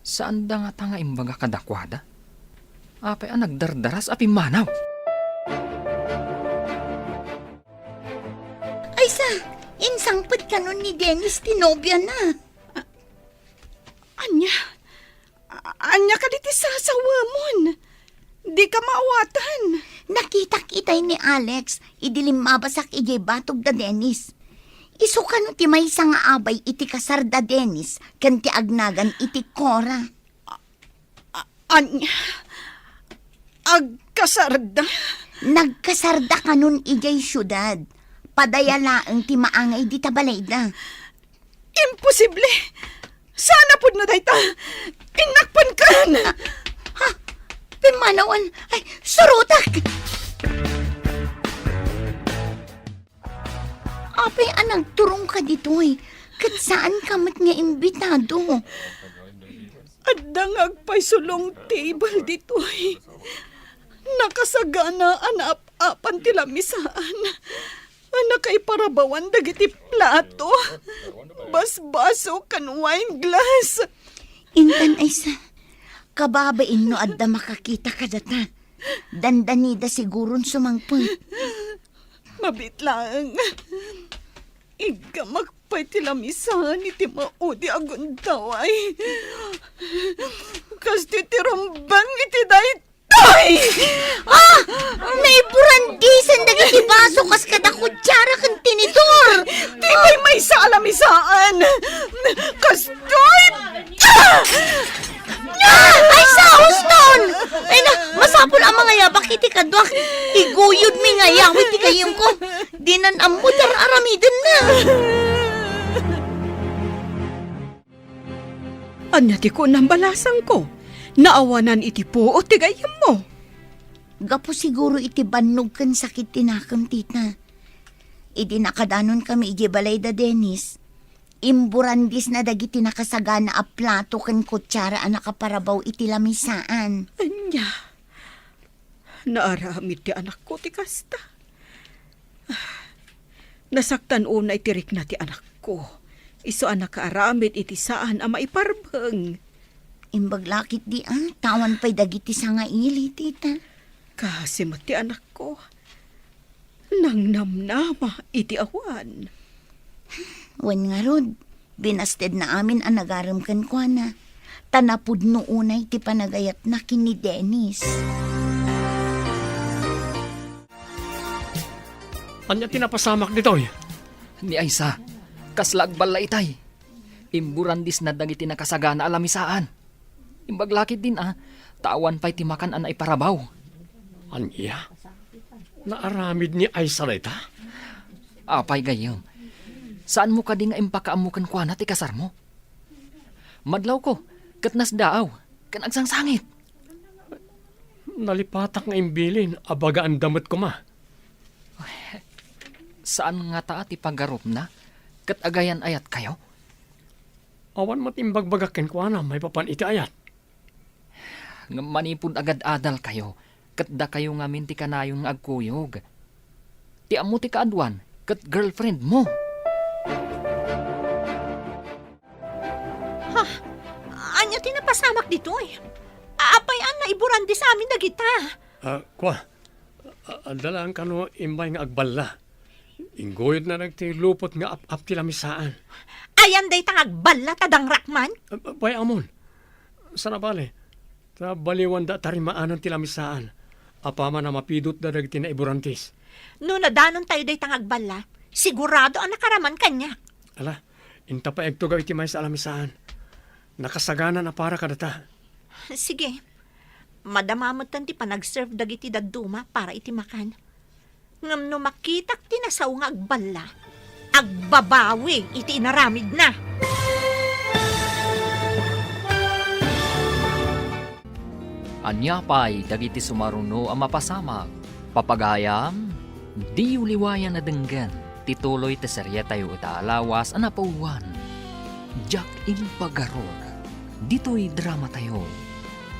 Saanda ngata nga imbaga kadakuada? Apay a nagdardaras a pimmanaw? Aysa, insangpet kanon ni Dennis ti nobiana. A-, ania? A-, ania kadi ti sasawemon? Dika maawatan. Nakitak itay ni Alex idi limmabasak idiay batog da Dennis. Isu kano ti maysa nga abay iti kasar da Dennis ken ti agnagan iti Cora. A-, ania? Agkasarda? Nagkasarda kanon idiay siudad. Padaya laeng ti maangay dita balayda. Imposible! Saan a pudno dayta? Innakpankan! Ah, ha? Pimmanawan! Ay, surotak! Apay a nagturongka ditoy, ket saanka met nga imbitado? Adda nga agpayso long table ditoy. Nakasagana a naap-apan ti lamisaan. A nakaiparabawan dagiti plato, basbaso, ken wine glass. Intan, Aysa, kababain no adda makakita kadata. Dandanida siguron sumangpet. Mabiit laeng. Iggamak pay ti lamisaan iti maudi a gundaway. Kastoy ti rumbeng iti daytoy. Ay! Ah! Naiburandisan dagiti baso kas kada kutsara ken tinidor. Ti maymaysa a lamisaan. Kastoy. Ah! Ah! Aysa, huston! Ay na, masapul a mangayabak iti kaduak. Iguyodmi nga iyawid ti gayyemko. Dinan ammo ti ar-aramidenna. Ania ti kunam, balasangko? Naawanan iti puot ti gayyemmo. Gapu siguro iti bannog ken sakit ti nakem, tita. Idi nakadanon kami idiay balay da Dennis, imburandisna dagiti nakasagana a plato ken kutsara a nakaparabaw iti lamisaan. Ania? Naaramid ti anakko ti kasta. Nasaktan unay ti rikna ti anakko. Isu a nakaaramid iti saan a maiparbeng. Imbag la ketdi a, ta awan pay dagiti sangaili, tita. Kaasi met ti anakko. Nangnamnama iti awan. Wen ngarud, binastedna amin a nagarem kenkuana, ta napudno unay ti panagayatna ken ni Dennis. Ania ti napasamak ditoy? Ni Aysa, kasla agballa itay. Imburandisna dagiti nakasagana a lamisaan. Imbag la ketdin a, ta awan pay ti makan a naiparabaw. Ania? Naaramid ni Aysa dayta? Apay gayyem, saanmo kadi nga impakaammo kenkuana ti kasarmo? Madlawko, ket nasdaaw, ken agsangsangit. Nalipatak nga imbilin a bagaanda met koma. Saan ngata ti pagarupna, ket agayan-ayatkayo? Awan met imbagbagak kenkuana maipapan iti ayat. Ngem manipud agad-adalkayo, ket dakayo ngamin ti kanayon nga agkuyog. Ti ammo ti kaaduan, ket girlfriendmo. Ha? Ania ti napasamak ditoy? Apay a naiburandisamin dagita? Ah, kua, a-, adda laeng kano immay nga agballa. Ingguyodna dagiti lupot nga ap-ap ti lamisaan. Ayan dayta nga agballa ta dangrakman? Ah, bay-amon. Sana bale, ta baliwanda a tarimaanan ti lamisaan. Apaman a mapidotda dagiti naiburantis. No nadanontayo dayta nga agballa, sigurado a nakaraman kaniak. Ala, inta pay agtugaw iti maysa a lamisaan. Nakasagana a para kadata. Sige. Madama metten ti panagserve dagiti dadduma para iti makan. Ngem no makitak ti nasao nga agballa, agbabawi iti inaramidna. Ania pay dagiti sumaruno a mapasamak? Papagayam, diyo liwayan a denggen ti tuloy ti serietayo ita a lawas a napauluan, Diak Impagarok. Ditoy dramatayo,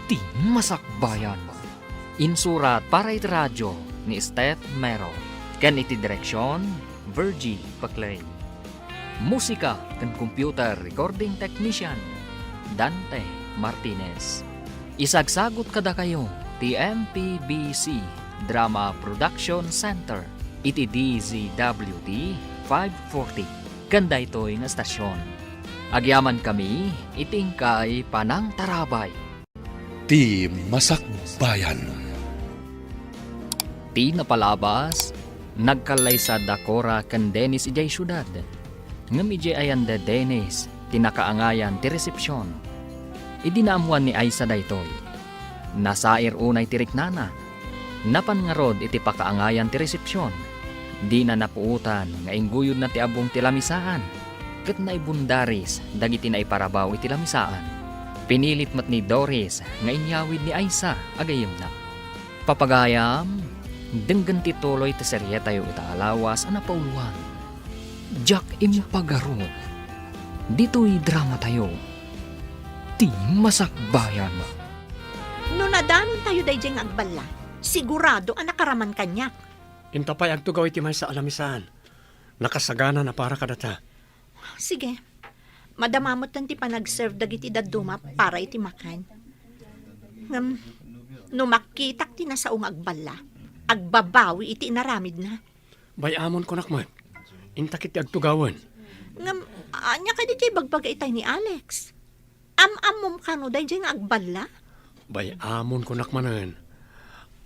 Ti Masakbayan. Insurat para iti radio ni Steph Mero, ken iti direksion, Virgie Paclay. Musika ken computer recording technician, Dante Martinez. Isagsagut kadakayo ti M P B C Drama Production Center iti D Z W T five forty ken daytoy nga estasion. Agyamankami iti inkay panangtarabay. Ti Masakbayan. Ti napalabas, nagkallaysa da Cora ken Dennis idiay siudad. Ngem idiay ayan da Dennis ti nakaangayan ti resepsion. Idi naammoan ni Aisa daytoy, nasair unay ti riknana. Napan ngarud iti pakaangayan ti resepsion. Dina napuotan nga ingguyodna ti abbong ti lamisaan, ket naibundaris dagiti naiparabaw iti lamisaan. Pinilit met ni Doris nga inyawid ni Aisa a gayyemna. Papagayam, denggen ti tuloy ti serietayo ita a lawas a napauluan. Diak impagarud. Ditoy dramatayo, ti masakbayan. No nadanontayo daydiay nga agballa, sigurado a nakaraman kaniak. Inta pay agtugaw iti maysa a lamisaan. Nakasagana a para kadata. Sige. Madama metten ti panagserve dagiti dadduma para iti makan. Ngem, no makitak ti nasao nga agballa, agbabawi iti inaramidna. Bay-amon kunak met. Inta ketdi agtugawen. Ngem, ania kadi ti ibagbaga itay ni Alex? Am-ammom kano daydiay nga agballa? Bay-amon kunak manen.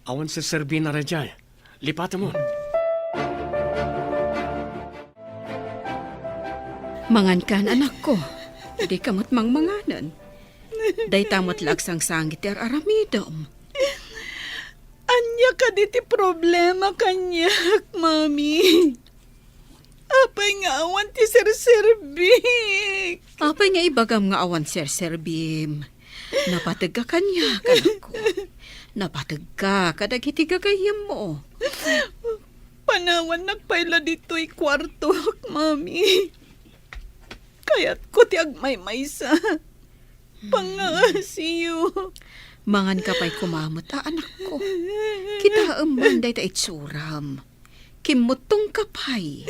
Awan serserbina daydiay. Lipatemon. Mangankan, anakko. Dika met mangmanganen. Dayta met la agsangsangit ti ar-aramidem. Ania kadi ti problema kaniak, Mami? Apay nga awan ti serserbik? Apay nga ibagam nga awan serserbim? Napategka kaniak, anakko. Napategka kadagiti gagayyemmo. Panawannak pay la ditoy kuartok, Mami. Kayatko ti agmaymaysa. Pangaasiyo. Manganka pay koma met a, anakko. Kitaem man dayta itsuram. Kimmuttongka pay.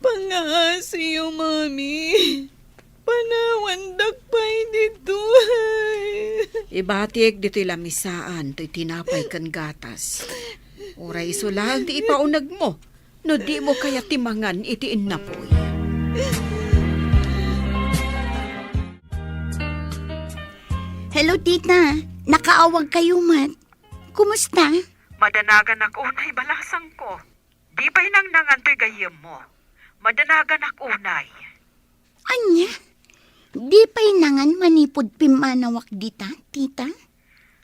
Pangaasiyo, Mami. Panawandak pay ditoy. Ibatik ditoy lamisaan toy tinapay ken gatas. Uray isu laeng ti ipaunegmo no dimo kayat ti mangan iti innapoy. Hello, tita. Nakaawagkayo met. Kumusta? Madanaganak unay, balasangko. Di pay nangnangan toy gayyemmo. Madanaganak unay. Ania? Di pay nangan manipud pimmanawak dita, tita?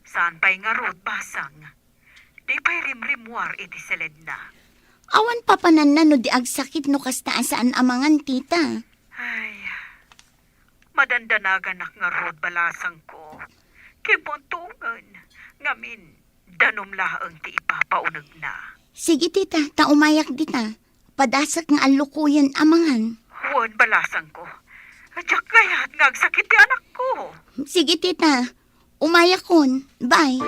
Saan pay ngarud, basang. Di pay rimrimmuar iti seledna. Awan papananna no di agsakit no kasta a saan a mangan, tita. Ay, madandanaganak ngarud, balasangko. Kimmuttongen, ngamin, danum laeng ti ipapaunegna. Sige, tita, ta umayak dita. Padasek nga allukoyen a mangan. Wen, balasangko. Diak kayat nga agsakit ti anakko. Sige, tita. Umayakon. Bye.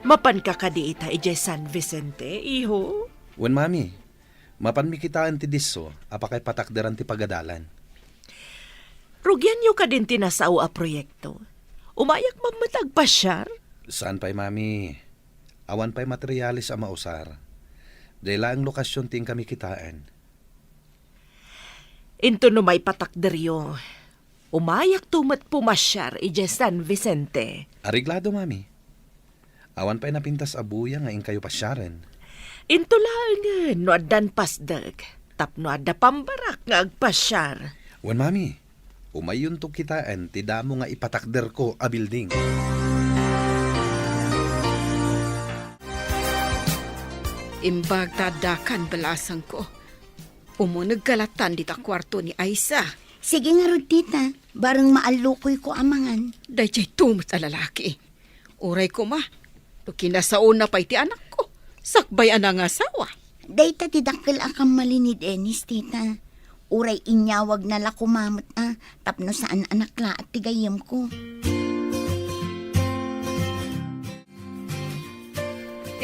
Mapanka kadi ita idiay San Vicente, iho? Wen, Mami. Mapanmi kitaen ti disso a pakaipatakderan ti pagadalan. Rugianyo kadin ti nasao a proyekto? Umayak man met agpasiar? Saan pay, Mami. Awan pay materiales a mausar. Diay laeng lokasion ti inkami kitaen. Inton no maipatakderyo, umayakto met pumasiar idiay San Vicente. Areglado, Mami. Awan pay napintas a buya nga inkayo pasiaren. Into laengen no addan pasdek, tapno adda pambarak nga agpasiar. Wen, Mami, umayyonto kitaen ti damo nga ipatakderko a building. Imbag ta addakan, balasangko. Umunegka lattan dita kuarto ni Aisa. Sige ngarud, tita. Bareng maallukoyko a mangan. Daydiay tumet a lalaki. Uray koma, no kinasaona pay ti anakko, sakbay a nangasawa. Dayta ti dakkel a kammali ni Dennis, tita. Uray inyawagna la koma met a, tapno saan a naklaat ti gayyemko.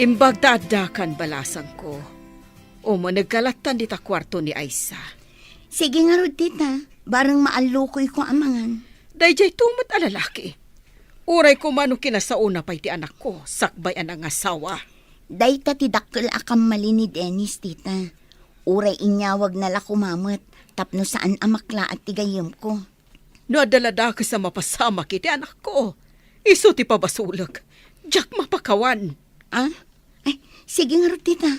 Imbag ta addakan, balasangko. Umunegka lattan dita kuarto ni Aisa. Sige ngarud, tita. Bareng maallukoyko a mangan. Daydiay tumet a lalaki. Uray koma no kinasaona pay ti anakko, sakbay a nangasawa. Dayta ti dakkel a kammali ni Dennis, tita. Uray inyawagna la koma met, tapno saan a maklaat ti gayyemko. No adda la dakes a mapasamak iti anakko, isu ti pabasolek. Diak mapakawan. Ah? Ay, sige ngarud, tita.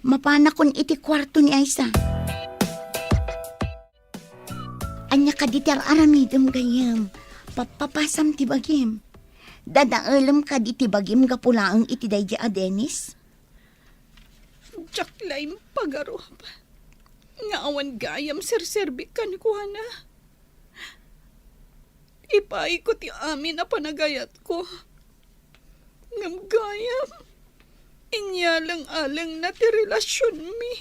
Mapanakon iti kuarto ni Aisa. Ania kadi ti ar-aramidem, gayyem? Papapasam ti bagim. Dadaelem kadi ti bagim gapu laeng iti daydi a Dennis? Diak la impagarup nga awan gayam serserbi kenkuana. Ipaayko ti amin a panagayatko. Ngem gayam, inyaleng-alengna ti relasionmi.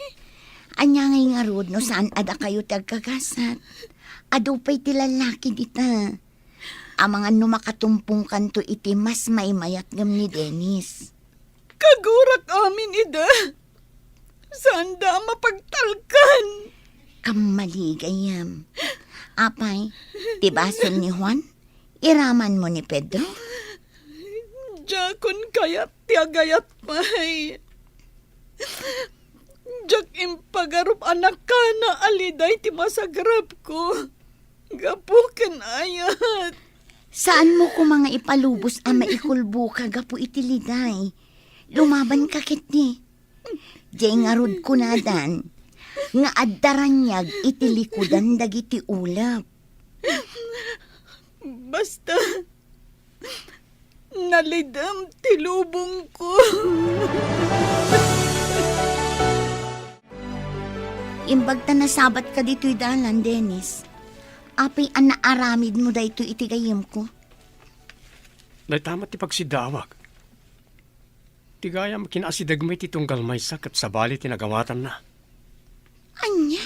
Ania ngay ngarud no saan a dakayo ti agkagasat? Adu pay ti lallaki dita. Amangan no makatumpongkanto iti mas maimayat ngem ni Dennis. Kagurak amin ida. Saanda a mapagtalkan. Kammali gayam. Apay, ti basol ni Juan, iramanmo ni Pedro? Diakon kayat ti agayat pay. Diak impagarup a nakana a Liday ti masagrapko. Gapu ken ayat. Saanmo koma nga ipalubos a maikulboka gapu iti Liday. Lumabanka ketdi. Diay ngarud kunadan nga adda raniag iti likudan dagiti ulep. Basta, nalidem ti lubongko. Imbag ta nasabatka ditoy dalan, Dennis. Apay a naaramidmo daytoy iti gayyemko? Dayta met ti pagsiddaawak. Ti gayam, kinaasidegmi ti tunggal maysa ket sabali ti nagawatanna. Ania?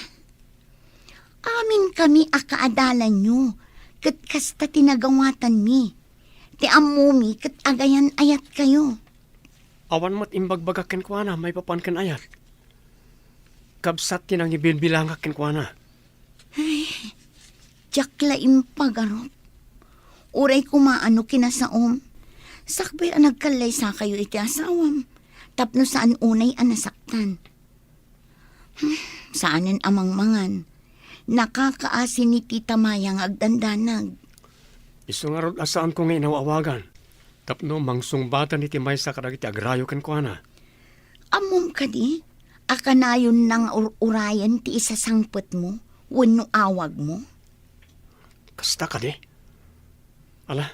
Aminkami a kaadalanyo, ket kasta ti nagawatanmi. Ti ammomi ket agayan-ayatkayo. Awan met imbagbagak kenkuana maipapan ken ayat. Kabsat ti nangibilbilangak kenkuana. Ay, diak la impagarup. Uray koma no kinasaom, sakbay a nagkallaysakayo iti asawam, tapno saan unay a nasaktan. Hmm, saanen a mangmangan. Nakakaasi ni Tita Maya nga agdandanag. Isu ngarud a saanko nga inaw-awagan, tapno mangsungbatan iti maysa kadagiti agrayo kenkuana. Ammom kadi a kanayonna nga ur-urayen ti isasangpetmo wenno awagmo? Kasta kadi? Ala,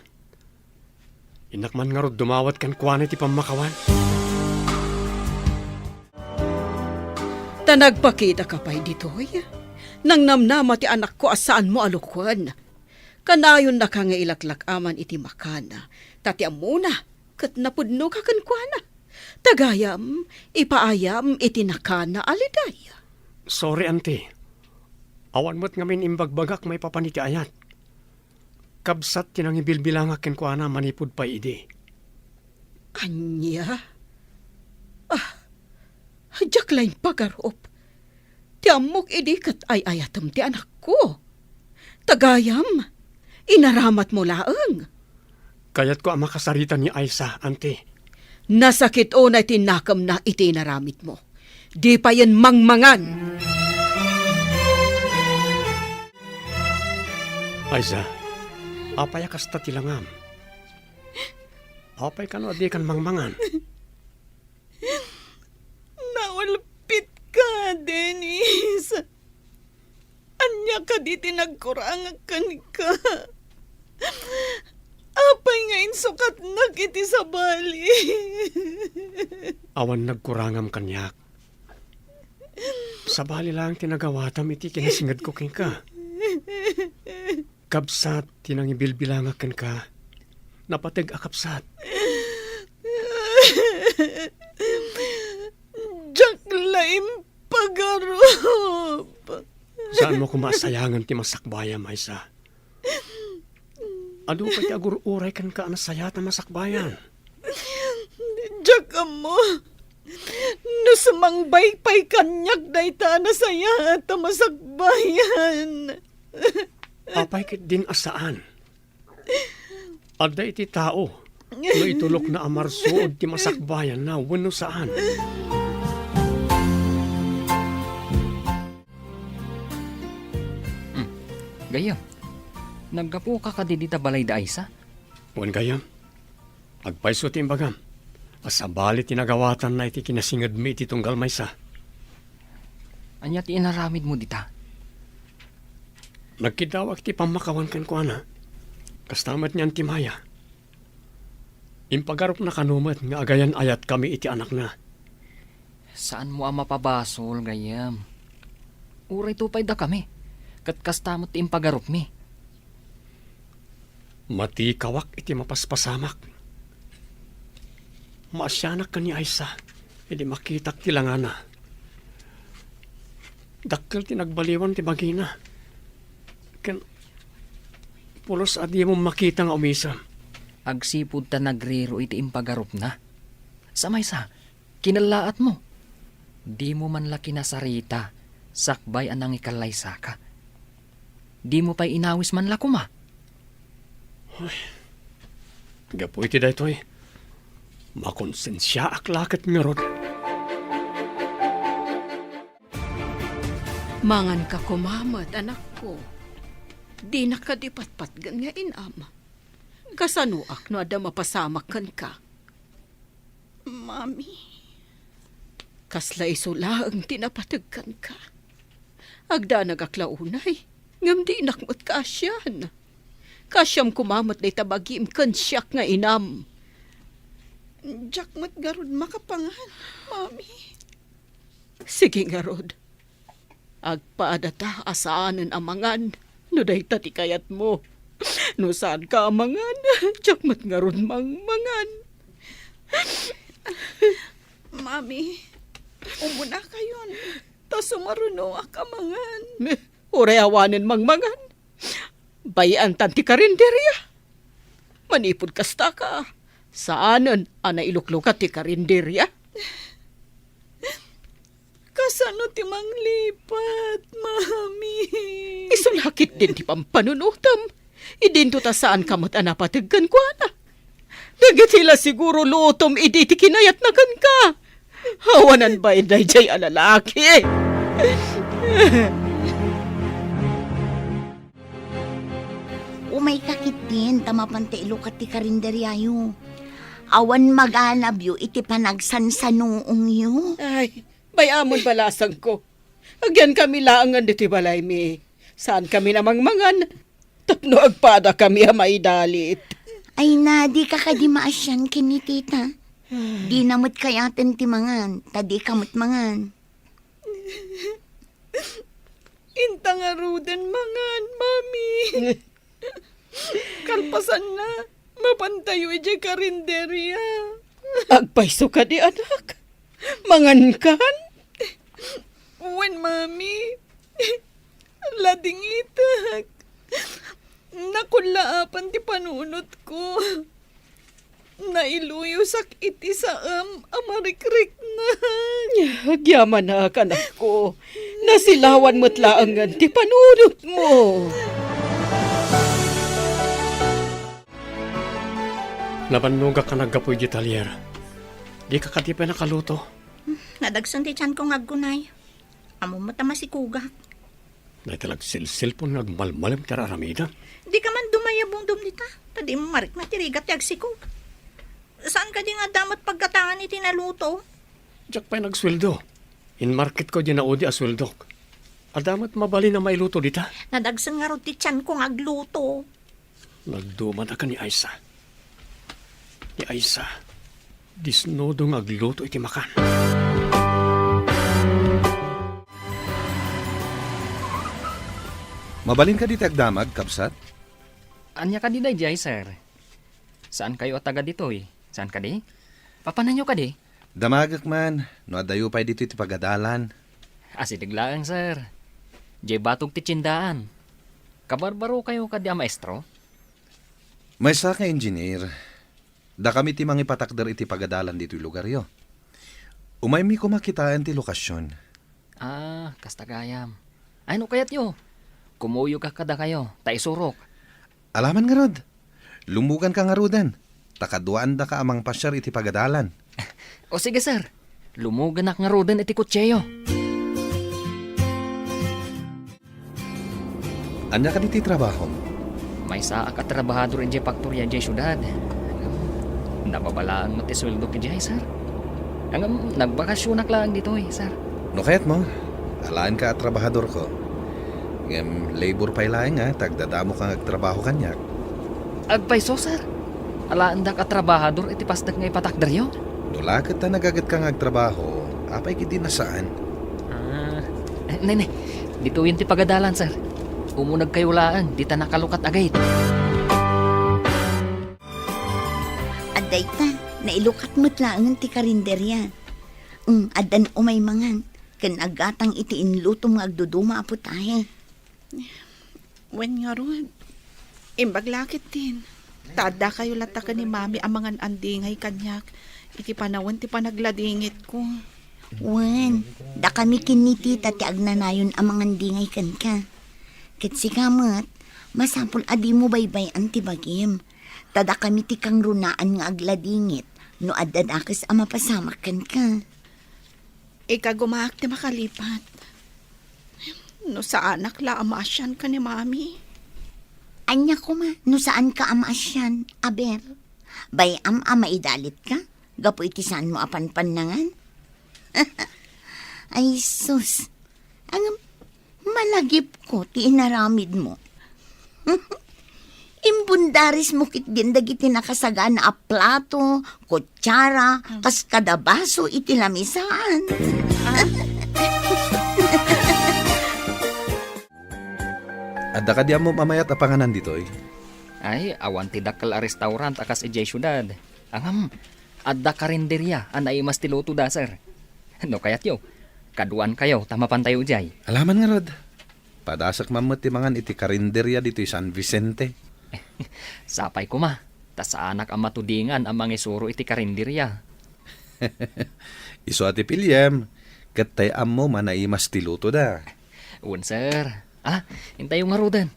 innak man ngarud dumawat kenkuana iti pammakawan. Ta nagpakitaka pay ditoy, nangnamnama ti anakko a saanmo a lukuen. Kanayonnaka nga ilaklak-aman iti makana, ta ti ammona, ket napudnoka kenkuana. Ta gayam, ipaayam iti nakana a Liday. Sorry, Auntie. Awan met ngamin imbagbagak maipapan iti ayat. Kabsat ti nangibilbilangak kenkuana manipud pay idi. Ania? Ah, diak la impagarup. Ti ammok idi ket ay-ayatem ti anakko. Ta gayam, inaramatmo laeng. Kayatko a makasarita ni Aisa, Auntie. Nasakit unay ti nakemna iti inaramidmo. Di payen mangmangan. Aisa, apay a kasta ti langam? Apay kano a dikan mangmangan? Naulpitka, Dennis. Ania kadi ti nagkurangak kenka? Apay nga insukatnak iti sabali? Awan nagkurangam kaniak. Sabali laeng ti nagawatam iti kinasingedko kenka. Kabsat ti nangibilbilangak kenka, napateg a kabsat. Diak la impagarup. Saanmo koma a sayangen ti masakbayam, Aisa. Adu pay ti agur-uray kenka a nasayaat a masakbayan. Diak ammo no sumangbay pay kaniak dayta a nasayaat a masakbayan. Apay ketdin a saan? Adda iti tao no itulokna a marsuod ti masakbayanna wenno saan. Hmm. Gayyem, naggapuka kadi dita balay da Aisa? Wen gayyem, agpayso ti imbagam a sabali ti nagawatanna iti kinasingedmi iti tunggal maysa. Ania ti inaramidmo dita? Nagkiddawak iti pammakawan kenkuana. Kasta met ni Auntie Maya. Impagarupna kano met nga agayan-ayatkami iti anakna. Saanmo a mapabasol, gayyem. Uray to pay dakami, ket kasta met ti impagarupmi. Matikawak iti mapaspasamak. Maasianak ken ni Aisa idi makitak ti langana. Dakkel ti nagbaliwan ti bagina. Ken pulos a dimo makita nga umisem. Agsipud ta nagriro iti impagarupna. Sa maysa, kinallaatmo. Dimo man la kinasarita sakbay a nangikallaysaka. Dimo pay inawis man la koma. Ay, gapu iti daytoy, makonsensiaak la ket ngarud. Manganka koma met, anakko. Dinak kadi patpatgen nga inam. Kasanoak no adda mapasamak kenka? Mami. Kasla isu laeng ti napateg kenka. Agdanagak la unay, ngem dinak met kaasian. Kaasiam koma met dayta bagim ken siak nga inam. Diak met ngarud makapangan, Mami. Sige ngarud. Agpadata a saanen a mangan no dayta ti kayatmo. No saanka a mangan, diak met ngarud mangmangan. Mami, umunakayon, ta sumarunoak a mangan. Uray awanen mangmangan. Bay-antan ti karinderia. Manipud kastaka, saanen a nailuklukat ti karinderia. Kasano ti manglipat, Mami? Isu la ketdin ti pampanunotem. Idinto ta saanka met a napateg kenkuana. Dagiti la siguro lutom idi ti kinayatna kenka. Awanan bain daydiay a lalaki. Umayka ketdin ta mapanta ilukat ti karinderiayo. Awan maganabyo iti panagsansanuongyo. Ay, bay-amon balasangko. Agyankami laengen ditoy balaymi. Saankami a mangmangan tapno agpadakami a maidalit. Ay na, dika kadi maasian ken ni tita. Dina met kayaten ti mangan, ta dika met mangan. Inta ngaruden mangan, Mami. Kalpasanna, mapantayo idiay karinderia. Agpayso kadi, anak? Mangankan? Wen, Mami. Ladingitek. Nakullaapan ti panunotko. Nailuyosak iti saem a marikriknag. Agyamanak, anakko. Nasilawan met laengen ti panunotmo. Nabannogak a naggapu idiay talyer. Dika kadi pay nakaluto? Nadagsen ti tianko nga aggunay. Ammom met a masikogak. Dayta la agselselpon nga agmalmalem ti ar-aramidem. Dika man dumayabungdom dita, ta dimo marikna ti rigat ti agsikog. Saan kadi nga adda met paggatangan iti naluto? Diak pay nagsueldo. Inmarketko diay naudi a sueldok. Adda met mabalin a mailuto dita. Nadagsen ngarud ti tianko nga agluto. Nagdumadak ken ni Aisa. Ni Aisa, disnudo nga agluto iti makan. Mabalin kadi ti agdamag, kabsat? Ania kadi daydiay, sir? Saan kayo a taga ditoy? Saan kadi? Papananyo kadi? Damagek man, no addayo pay ditoy ti pagadalan. Asideg laeng, sir. Diay batog ti tiendaan. Kabarbaro kayo kadi a maestro? Maysa nga engineer. Dakami ti mangipatakder iti pagadalan ditoy lugaryo. Umaymi koma kitaen ti lokasion. Ah, kasta gayam. Ay, no kayatyo, kumuyogka kadakayo, ta isurok. Alaman ngarud. Lumuganka ngaruden, ta kaduaandaka a mangpasiar iti pagadalan. O sige, sir. Lumuganak ngaruden iti kotseo. Ania kadi ti trabahom? Maysaak a trabahador idiay faktoria idiay siudad. Nababalaang met ti sueldok idiay, sir. Ngem nagbakasionak laeng ditoy, sir. No kayatmo, alaenka a trabahadorko. Ngem labor pay laeng, a, ta agdadamoka nga agtrabaho kaniak. Agpayso, sir. Alaendak a trabahador iti pastek nga ipatakderyo? No la ket ta nagagetka nga agtrabaho, apay ketdi a saan? Ah, eh, ne, ne. Ditoyen ti pagadalan, sir. Umunegkayo laeng dita nakalukat a gate. Adda ita, nailukat met laengen ti karinderia. Mm, addan umay mangan, ken aggatang iti inlutom nga agduduma a putahe. Wen ngarud, imbag la ketdin. Ta addakayo latta ken ni Mami a mangan-andingay kaniak iti panawen ti panagladingitko. Wen, dakami ken ni Tita ti agnanayon a mangan-andingay kenka. Ket sika met, masapul a dimo baybay-an ti bagim. Ta dakami ti kangrunaan nga agladingit no adda dakes a mapasamak kenka. Ikagumaak ti makalipat. No saanak la a maasian ken ni Mami. Ania koma no saanka a maasian, aber? Bay-am a maidalitka gapu iti saanmo a panpannangan? Ay sus, ngem malagipko ti inaramidmo. Imbundarismo ketdin dagiti nakasagana a plato, kutsara, kas kada baso iti lamisaan. Adda kadi ammom a mayat a panganan ditoy? Ay, awan ti dakkel a restaurant a kas idiay siudad. Ngem, adda karinderia a naimas ti lutoda, sir. No kayatyo, kaduankayo ta mapantayo idiay. Alaman ngarud. Padasek man met ti mangan iti karinderia ditoy San Vicente. Sapay koma, ta saanak a matudingan a mangisuro iti karinderia. Isu a ti piliem, ket tay ammom a naimas ti lutoda. Wen, sir. Ala, intayo ngaruden.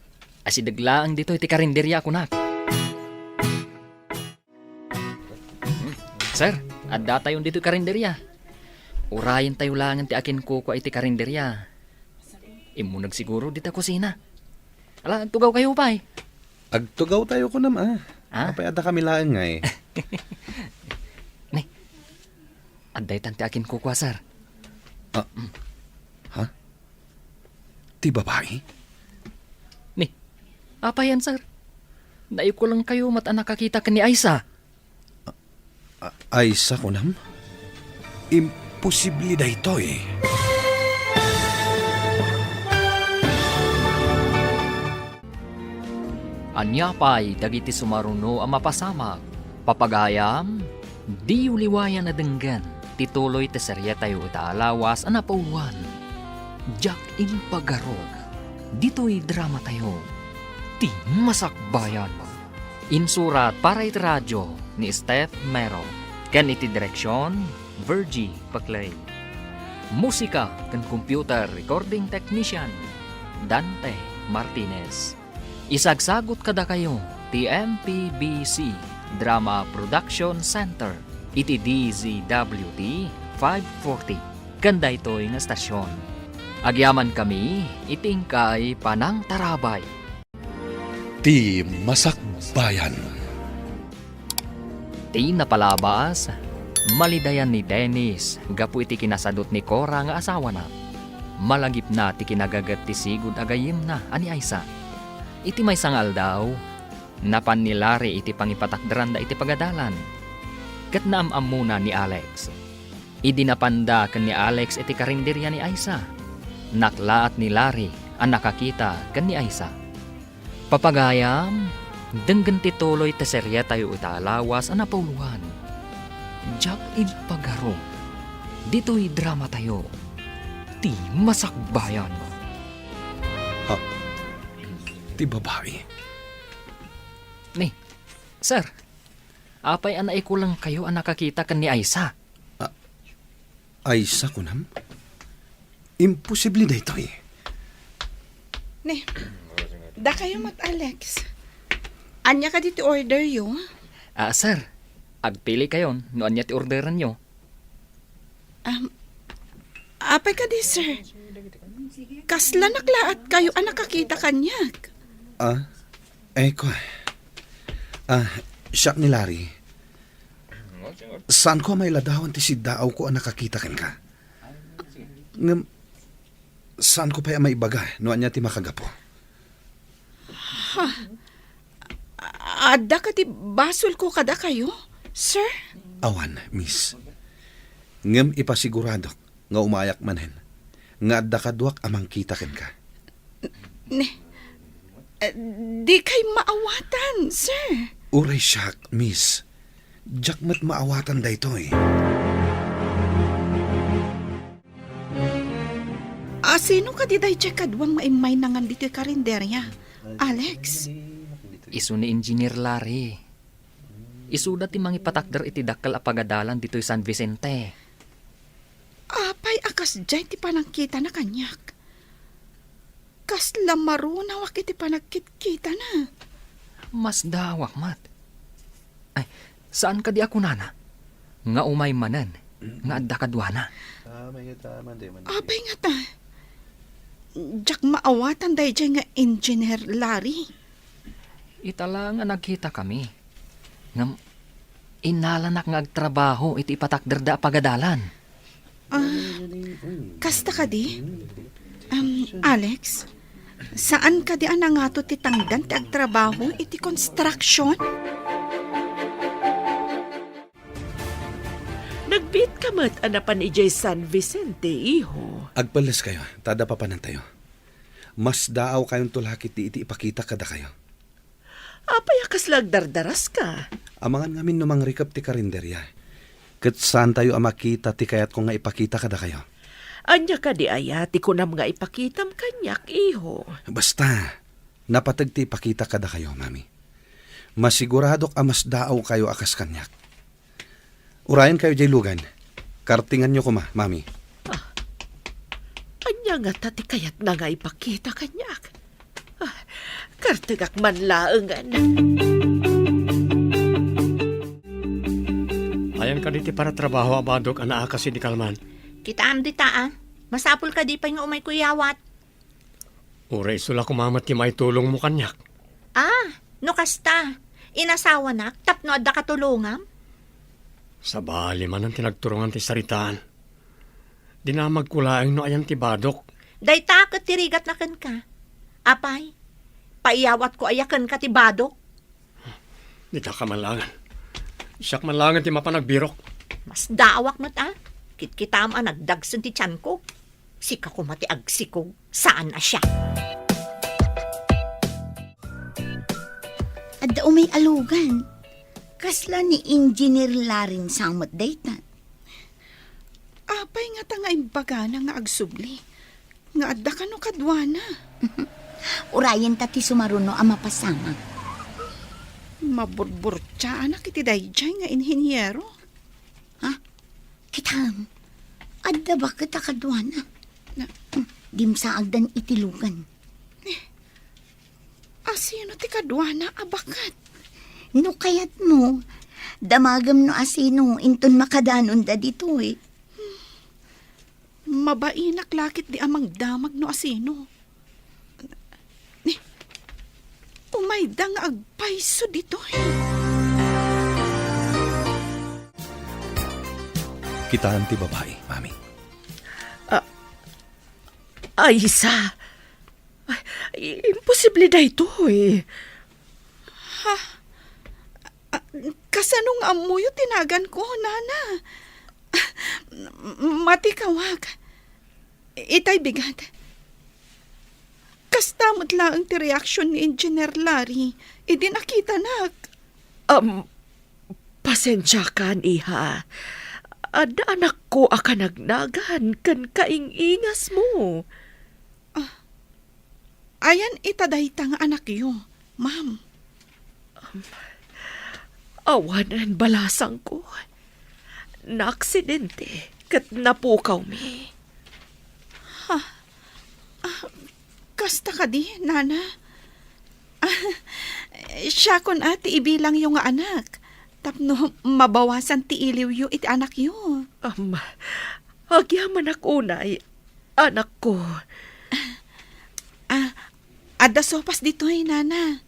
Asideg laeng ditoy ti karinderia a kunak. Sir, addatayon ditoy karinderia. Urayentayo laengen ti akinkukua iti karinderia. Immuneg siguro dita kusina. Ala, agtugawkayo pay. Agtugawtayo kunam, a. Ha? Apay, addakami laeng ngay. Ni, adda itan ti akinkukua, sir. A, ha? Ti babai? Ni, apay yan, sir? Naikulengkayo met a nakakita ken ni Aisa. A-, Aisa, kunam? Imposible daytoy. Ania pay dagiti sumaruno a mapasamak? Papagayam, diyo liwayan a denggen ti tuloy ti serietayo ita a lawas a napauluan, Diak Impagarok. Ditoy dramatayo, Ti Masakbayan. Insurat para iti radio ni Steph Mero, ken iti direksion, Virgie Paclay. Musika ken computer recording technician, Dante Martinez. Isagsagut kadakayo ti M P B C Drama Production Center iti D Z W T five forty ken daytoy nga estasion. Agyamankami iti inkay panangtarabay. Ti Masakbayan. Ti napalabas, malidayan ni Dennis gapu iti kinasadut ni Cora nga asawana. Malagipna ti kinagaget ti sigud a gayyemna a ni Aisa. Iti maysa nga aldaw, napan ni Larry iti pangipatakderanda iti pagadalan, ket naam-ammona ni Alex. Idi napanda ken ni Alex iti karinderia ni Aisa, naklaat ni Larry a nakakita ken ni Aisa. Papagayam, denggen ti tuloy ti serietayo ita a lawas a napauluan, Diak Impagarok. Ditoy dramatayo, Ti Masakbayan. Ha? Ti babai? Ni, sir, apay a naikulengkayo a nakakita ken ni Aisa? A-, Aisa, kunam? Imposible daytoy. Ni, dakayo met, Alex. Ania kadi ti orderyo? Ah, sir, agpilikayon no ania ti orderanyo. Um, apay kadi, sir? Kasla naklaatkayo a nakakita kaniak? Ah, eh, ko. Ah, siak ni Larry. Saanko a mailadawan ti siddaawko a nakakita kenka. Ngem, saanko pay a maibaga no ania ti makagapu. Ha? Adda kadi basolko kadakayo, sir? Awan, miss. Ngem ipasiguradok nga umayak manen, nga adda kaduak a mangkita kenka. Ne, eh, dikay maawatan, sir. Uray siak, miss. Diak met maawatan daytoy. A, sino kadi daydiay kaduam nga immay nangan ditoy karinderia, Alex? Isu ni Engineer Larry. Isuda ti mangipatakder iti dakkel a pagadalan ditoy San Vicente. Apay a kasdiay ti panangkitana kaniak? Kasla marunawak iti panagkitkitana. Masdaawak met. Ay, saan kadi a kunana nga umay manen nga adda kaduana? Apay ngata, diak maawatan daydiay nga Engineer Larry. Ita la nga nagkitakami. Ngem innalanak nga agtrabaho iti ipatakderda a pagadalan. Ah, kasta kadi? Um, Alex, saan kadi a nangato ti tangdan ti agtrabaho iti construction? Nagbiitka met a napan idiay San Vicente, iho. Agpelleskayo, ta adda papanantayo. Masdaawkayonto la ketdi iti ipakita kadakayo. Apay a kasla agdardaraska? Amangan ngamin no mangrikep ti karinderia. Ket saantayo a makita ti kayatko nga ipakita kadakayo. Ania kadi aya ti kunam nga ipakitam kaniak, iho? Basta, napateg ti ipakita kadakayo, Mami. Masiguradok a masdaawkayo a kas kaniak. Urayenkayo diay lugan. Kartinganyo koma, Mami. Ah, ania ngata ti kayatna nga ipakita kaniak? Ah, kartengak man laengen. Ayan kadi ti paratrabaho a badok a naakas idi kalman? Kitaem dita, a. Masapul kadi pay nga umayko iyawat? Uray isu la koma met ti maitulongmo kaniak. Ah, no kasta, inasawanak tapno adda katulongam? Sabali manen ti nagturongan ti saritaan. Dinamagko laeng no ayan ti badok. Dayta ket ti rigatna kenka. Apay, paiyawatko aya kenka ti badok? Dita ka man laengen. Siak man laengen ti mapan agbirok. Masdaawak met, a. Kitkitaem a nagdagsen ti tianko. Sika koma ti agsikog, saan a siak. Adda umay a lugan. Kasla ni Engineer Larry sa met dayta. Apay ngata nga imbagana nga agsubli? Nga adda kano kaduana? Urayenta ti sumaruno a mapasamak. Maburburtiaanak iti daydiay nga inhiniero. Ha? Kitaem, adda baket a kaduana. Na- Hmm, dimsaagdan iti lugan. Asino ti kaduana a baket? No kayatmo, damagem no asino inton makadanonda ditoy. Mabainak la ketdi a mangdamag no asino. Ni, umayda nga agpayso ditoy. Kitaem ti babai, Mami. Ah, Aisa. Ay, imposible daytoy. Ha? Ah, kasano nga ammoyo ti naganko, Nana? Matikawak. Itay bigat. Kasta met laeng ti reaksion ni Engineer Larry idi nakitanak. Am, pasensiakan, iha. Adda anakko a kanagnagan ken kaing-ingasmo. Ah, ayan ita dayta nga anakyo, ma'am? Awanen balasangko. Naaksidente ket napukawmi. Ha? Ah, kasta kadi, Nana? Ah, siakon a ti ibilangyo nga anak, tapno mabawasan ti iliwyo iti anakyo. Am, agyamanak unay, anakko. Ah, adda sopas ditoy, Nana.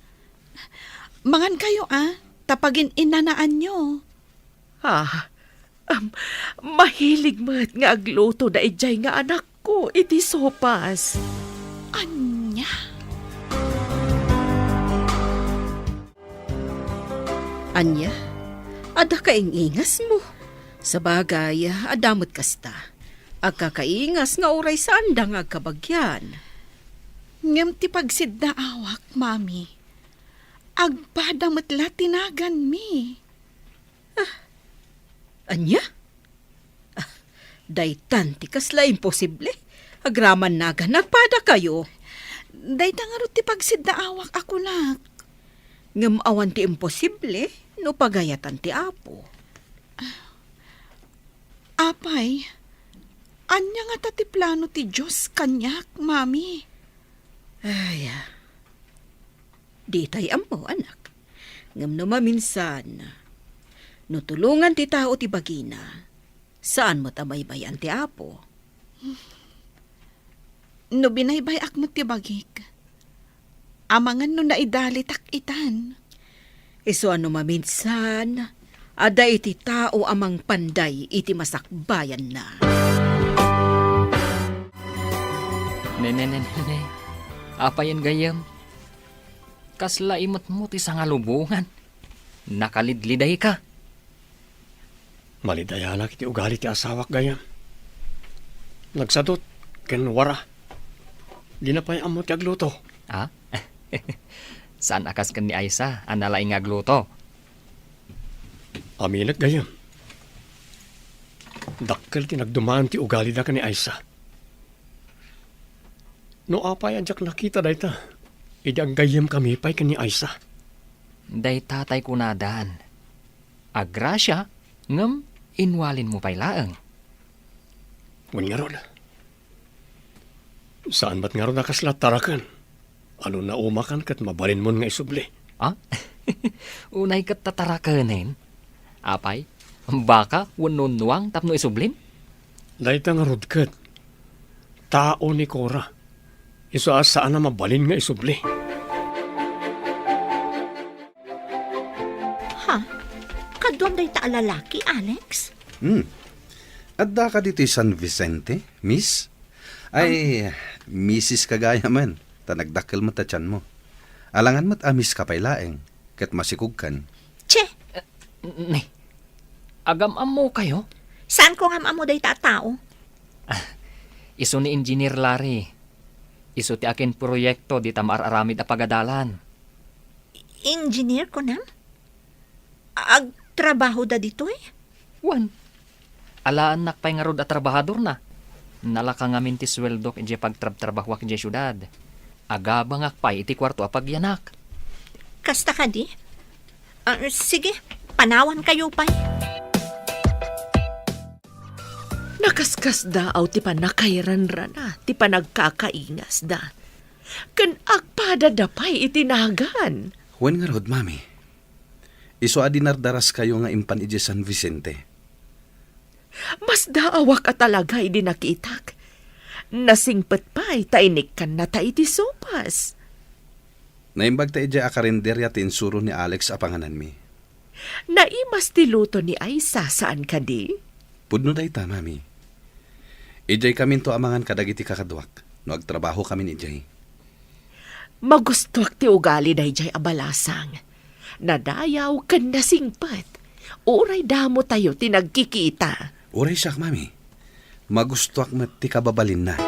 Mangankayo, a, ta pagin-innanaanyo. Ah, am, mahilig met nga agluto daydiay nga anakko iti sopas. Ania? Ania? Adda kaing-ingasmo? Sabagay, adda met kasta. Agkakaingas nga uray saanda nga agkabagian. Ngem ti pagsiddaawak, Mami, agpada met la ti naganmi. Ah, ania? Ah, daytan ti kasla imposible. Agraman nagan, agpadakayo. Dayta ngarud ti pagsiddaawak a kunak. Ngem awan ti imposible no pagayatan ti Apo. Apay, ania ngata ti plano ti Dios kaniak, Mami? Ay, ah. Ditay ammo, anak. Ngem no maminsan, no tulongan ti tao ti bagina, saan met a baybay-an ti Apo. No binaybay-ak met ti bagik, amangan no naidalitak itan. Isu a no maminsan, adda iti tao a mangpanday iti masakbayanna. Ne, ne, ne, ne, ne. Apayen gayyem? Kasla imetmo ti sangalubongan. Nakalidlidayka. Malidayanak iti ugali ti asawak gayyem. Nagsadut ken wara. Dina pay ammo ti agluto. Ah? Saan a kas ken ni Aisa a nalaing nga agluto? Aminek gayyem. Dakkel ti nagdumaen ti ugalida ken ni Aisa. No apay a diak nakita dayta, idi aggayyemkami pay ken ni Aisa. Dayta tay kunadan. Agrasia, ngem inwalinmo pay laeng. Wen ngarud, saan met ngarud a kasla taraken. Ano naumakan ket mabalinmon nga isubli? Ah? Unay ket tatarakenen? Apay, baka wenno nuang tapno isublim? Dayta ngarud ket tao ni Cora. Isu a saan a mabalin nga isubli. Ha? Kaduam dayta a lalaki, Alex? Hmm. Adda ka ditoy San Vicente, miss? Ay, misis ka gayamen, ta nagdakkel met ta tianmo. Alangan met a miss ka pay laeng, ket masikogkan. Che! Eh, ne. Agam-ammokayo? Saan ko ngam-ammo dayta a tao? Ah, isu ni Engineer Larry. Isu ti akinproyekto dita maar-aramid a pagadalan. Engineer, kunam? Agtrabahoda ditoy? Wen, alaennak pay ngarud a trabahadorna. Nalaka ngamin ti sueldok idiay pagtrabtrabahoak idiay siudad. Agabangak pay iti kuarto a pagyanak. Kasta kadi? Ah, sige, panawankayo pay. Nakaskasdaaw ti pannakairanrana ti panagkakaingasda, ken agpadada pay iti nagan. Wen ngarud, Mami. Isu a dinardaraskayo nga impan idiay San Vicente. Masdaawak a talaga idi nakitak. Nasingpet pay ta inikkannata iti sopas. Naimbag ta idiay a karinderia ti insuro ni Alex a pangananmi. Naimas ti luto ni Aisa, saan kadi? Pudno dayta, Mami. Idiay kaminto a mangan kadagiti kakaduak no agtrabahokamin idiay. Magustoak ti ugali daydiay a balasang. Nadayaw ken nasingpet. Uray damotayo ti nagkikita. Uray siak, Mami. Magustoak met ti kababalinna.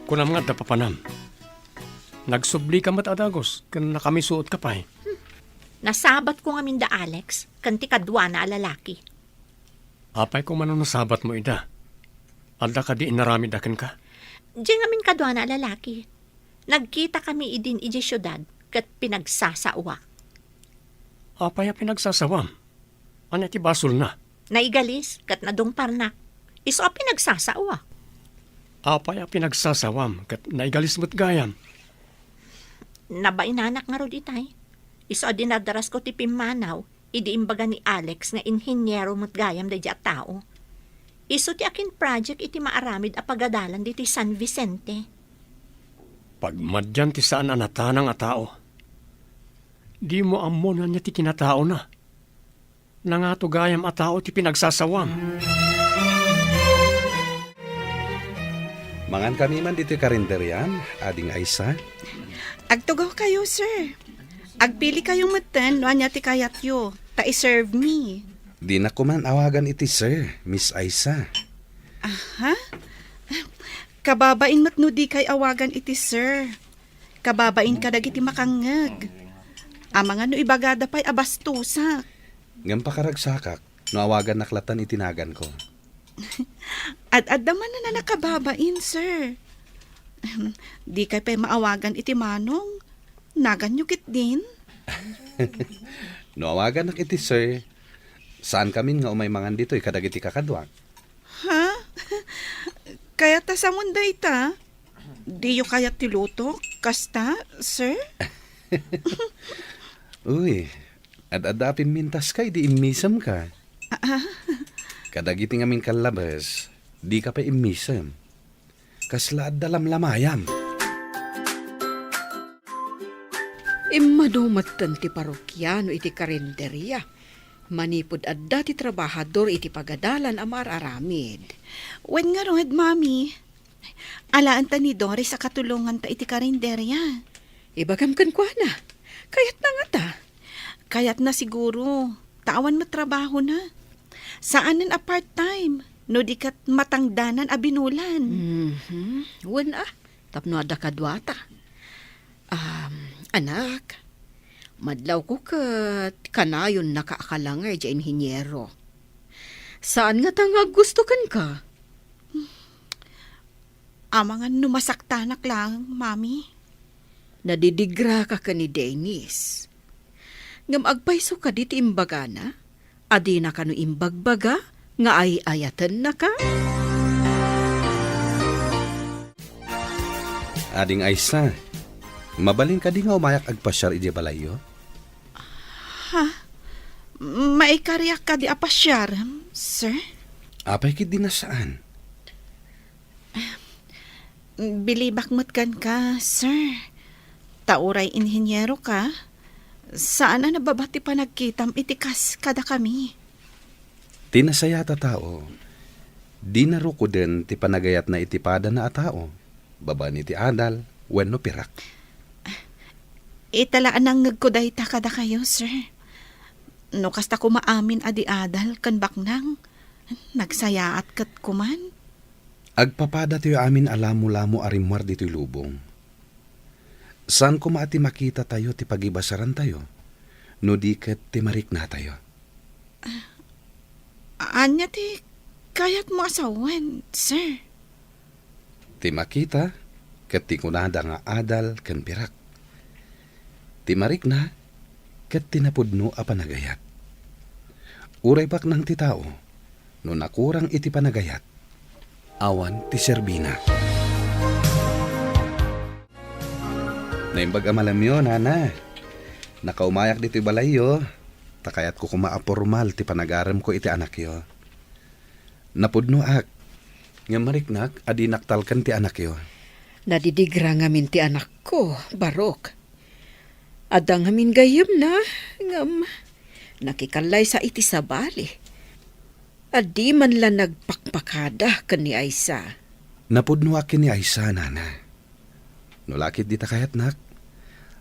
Kunam nga adda papanam. Nagsubli ka met a dagus, ken nakamisuot ka pay. Hmm. Nasabat ko ngamin da Alex, ken ti kaduana a lalaki. Apay koma no nasabat mo ida? Adda kadi inaramid a kenka? Diay ngamin kaduana a lalaki. Nagkita kami idin idiay siudad, ket pinagsasaoak. Apay a pinagsasawam? Ania ti basolna? Naigalis ket nadungparnak. Isu a pinagsasaoak. Apay a pinagsasawam ket naigalis met gayam? Nabainanak ngarud itay. Isu a dinardarasko ti pimmanaw idi imbaga ni Alex nga inhiniero met gayam daydiay a tao. Isu ti akin-project iti maaramid a pagadalan ditoy San Vicente. Pagmadian ti saan a natanang a tao. Dimo ammo no ania ti kinataona. Nangato gayam a tao ti pinagsasawam. Mangankami man ditoy karinderian, Ading Aisa. Agtugaw kayo, sir. Agpili kayo metten no ania ti kayatyo, ta i-serve mi. Dinak koma awagan iti sir, Miss Aisa. Aha? Kababain met no di kay awagan iti sir. Kababain kadagiti makangngeg. Amangan no ibagada pay a bastosak. Ngem pakaragsakak no awagannak lattan iti naganko. Ad-adda man a nakababain, sir. Di kay pay maawagan iti manong. Naganyo ketdin? No awagannak iti sir, saan kamin nga umay mangan ditoy kadagiti kakaduak. Ha? Kayat ta samon dayta? Diyo kayat ti lutok? Kasta, sir? Uy, ad-adda a pimmintaska idi immisemka. Ah, ah. Kadagiti ngamin kallabes, dika pay immisem. Kasla adda lamlamayam. Immadu metten ti parokiano iti karinderia. Manipud adda ti trabahador iti pagadalan a maar-aramid. Wen ngarud, Mami. Alaenta ni Doris a katulonganta iti karinderia. Ibagam kenkuana. Kayatna ngata. Kayatna siguro. Ta awan met trabahona. Saanen a part-time. No di ket matangdanan a binulan. Mhm. Wen a. Tapno adda kaduata. Um, anak, madlawko ket kanayonnaka a kalangay diay inhiniero. Saan ngata nga aggusto kenka? Amangan no masaktanak laeng, Mami. Nadidigraka ken ni Dennis. Ngem agpayso kadi ti imbagana? A dina kano imbagbaga nga ay-ayatennaka? Ading Aisa, mabalin kadi nga umayak agpasiar idiay balayyo? Ha? Maikariak kadi a pasiar, sir? Apay ketdi a saan? Bilibak met kenka, sir. Ta uray inhiniero ka, saan a nababa ti panagkitam iti kas kadakami. Ti nasayaat a tao, dina rukoden ti panagayatna iti padana a tao, babaen iti adal wenno pirak. Ita la a nangngegko dayta kadakayo, sir. No kasta koma amin a di adal ken baknang, nagsayaat ket koman. Agpapadatayo amin a lamolamo a rimmuar ditoy lubong. Saan koma a ti makitatayo ti pagibasarantayo, no di ket ti mariknatayo. Ah, ania ti kayatmo a sawen, sir? Ti makita, ket ti kunada nga adal ken pirak. Ti marikna, ket ti napudno a panagayat. Uray baknang ti tao, no nakurang iti panagayat, awan ti serbina. Naimbag a malamyo, nana. Nakaumayak ditoy balayyo, ta kayatko koma a pormal ti panagaremko iti anakyo. Napudnoak, ngem mariknak a dinak talken ti anakyo. Nadidigra ngamin ti anakko, Barok. Adda ngamin gayyemna, ngem nakikallaysa iti sabali. A di man la nagpakpakada ken ni Aisa. Napudnoak ken ni Aisa, nana. No la ketdi ta kayatnak,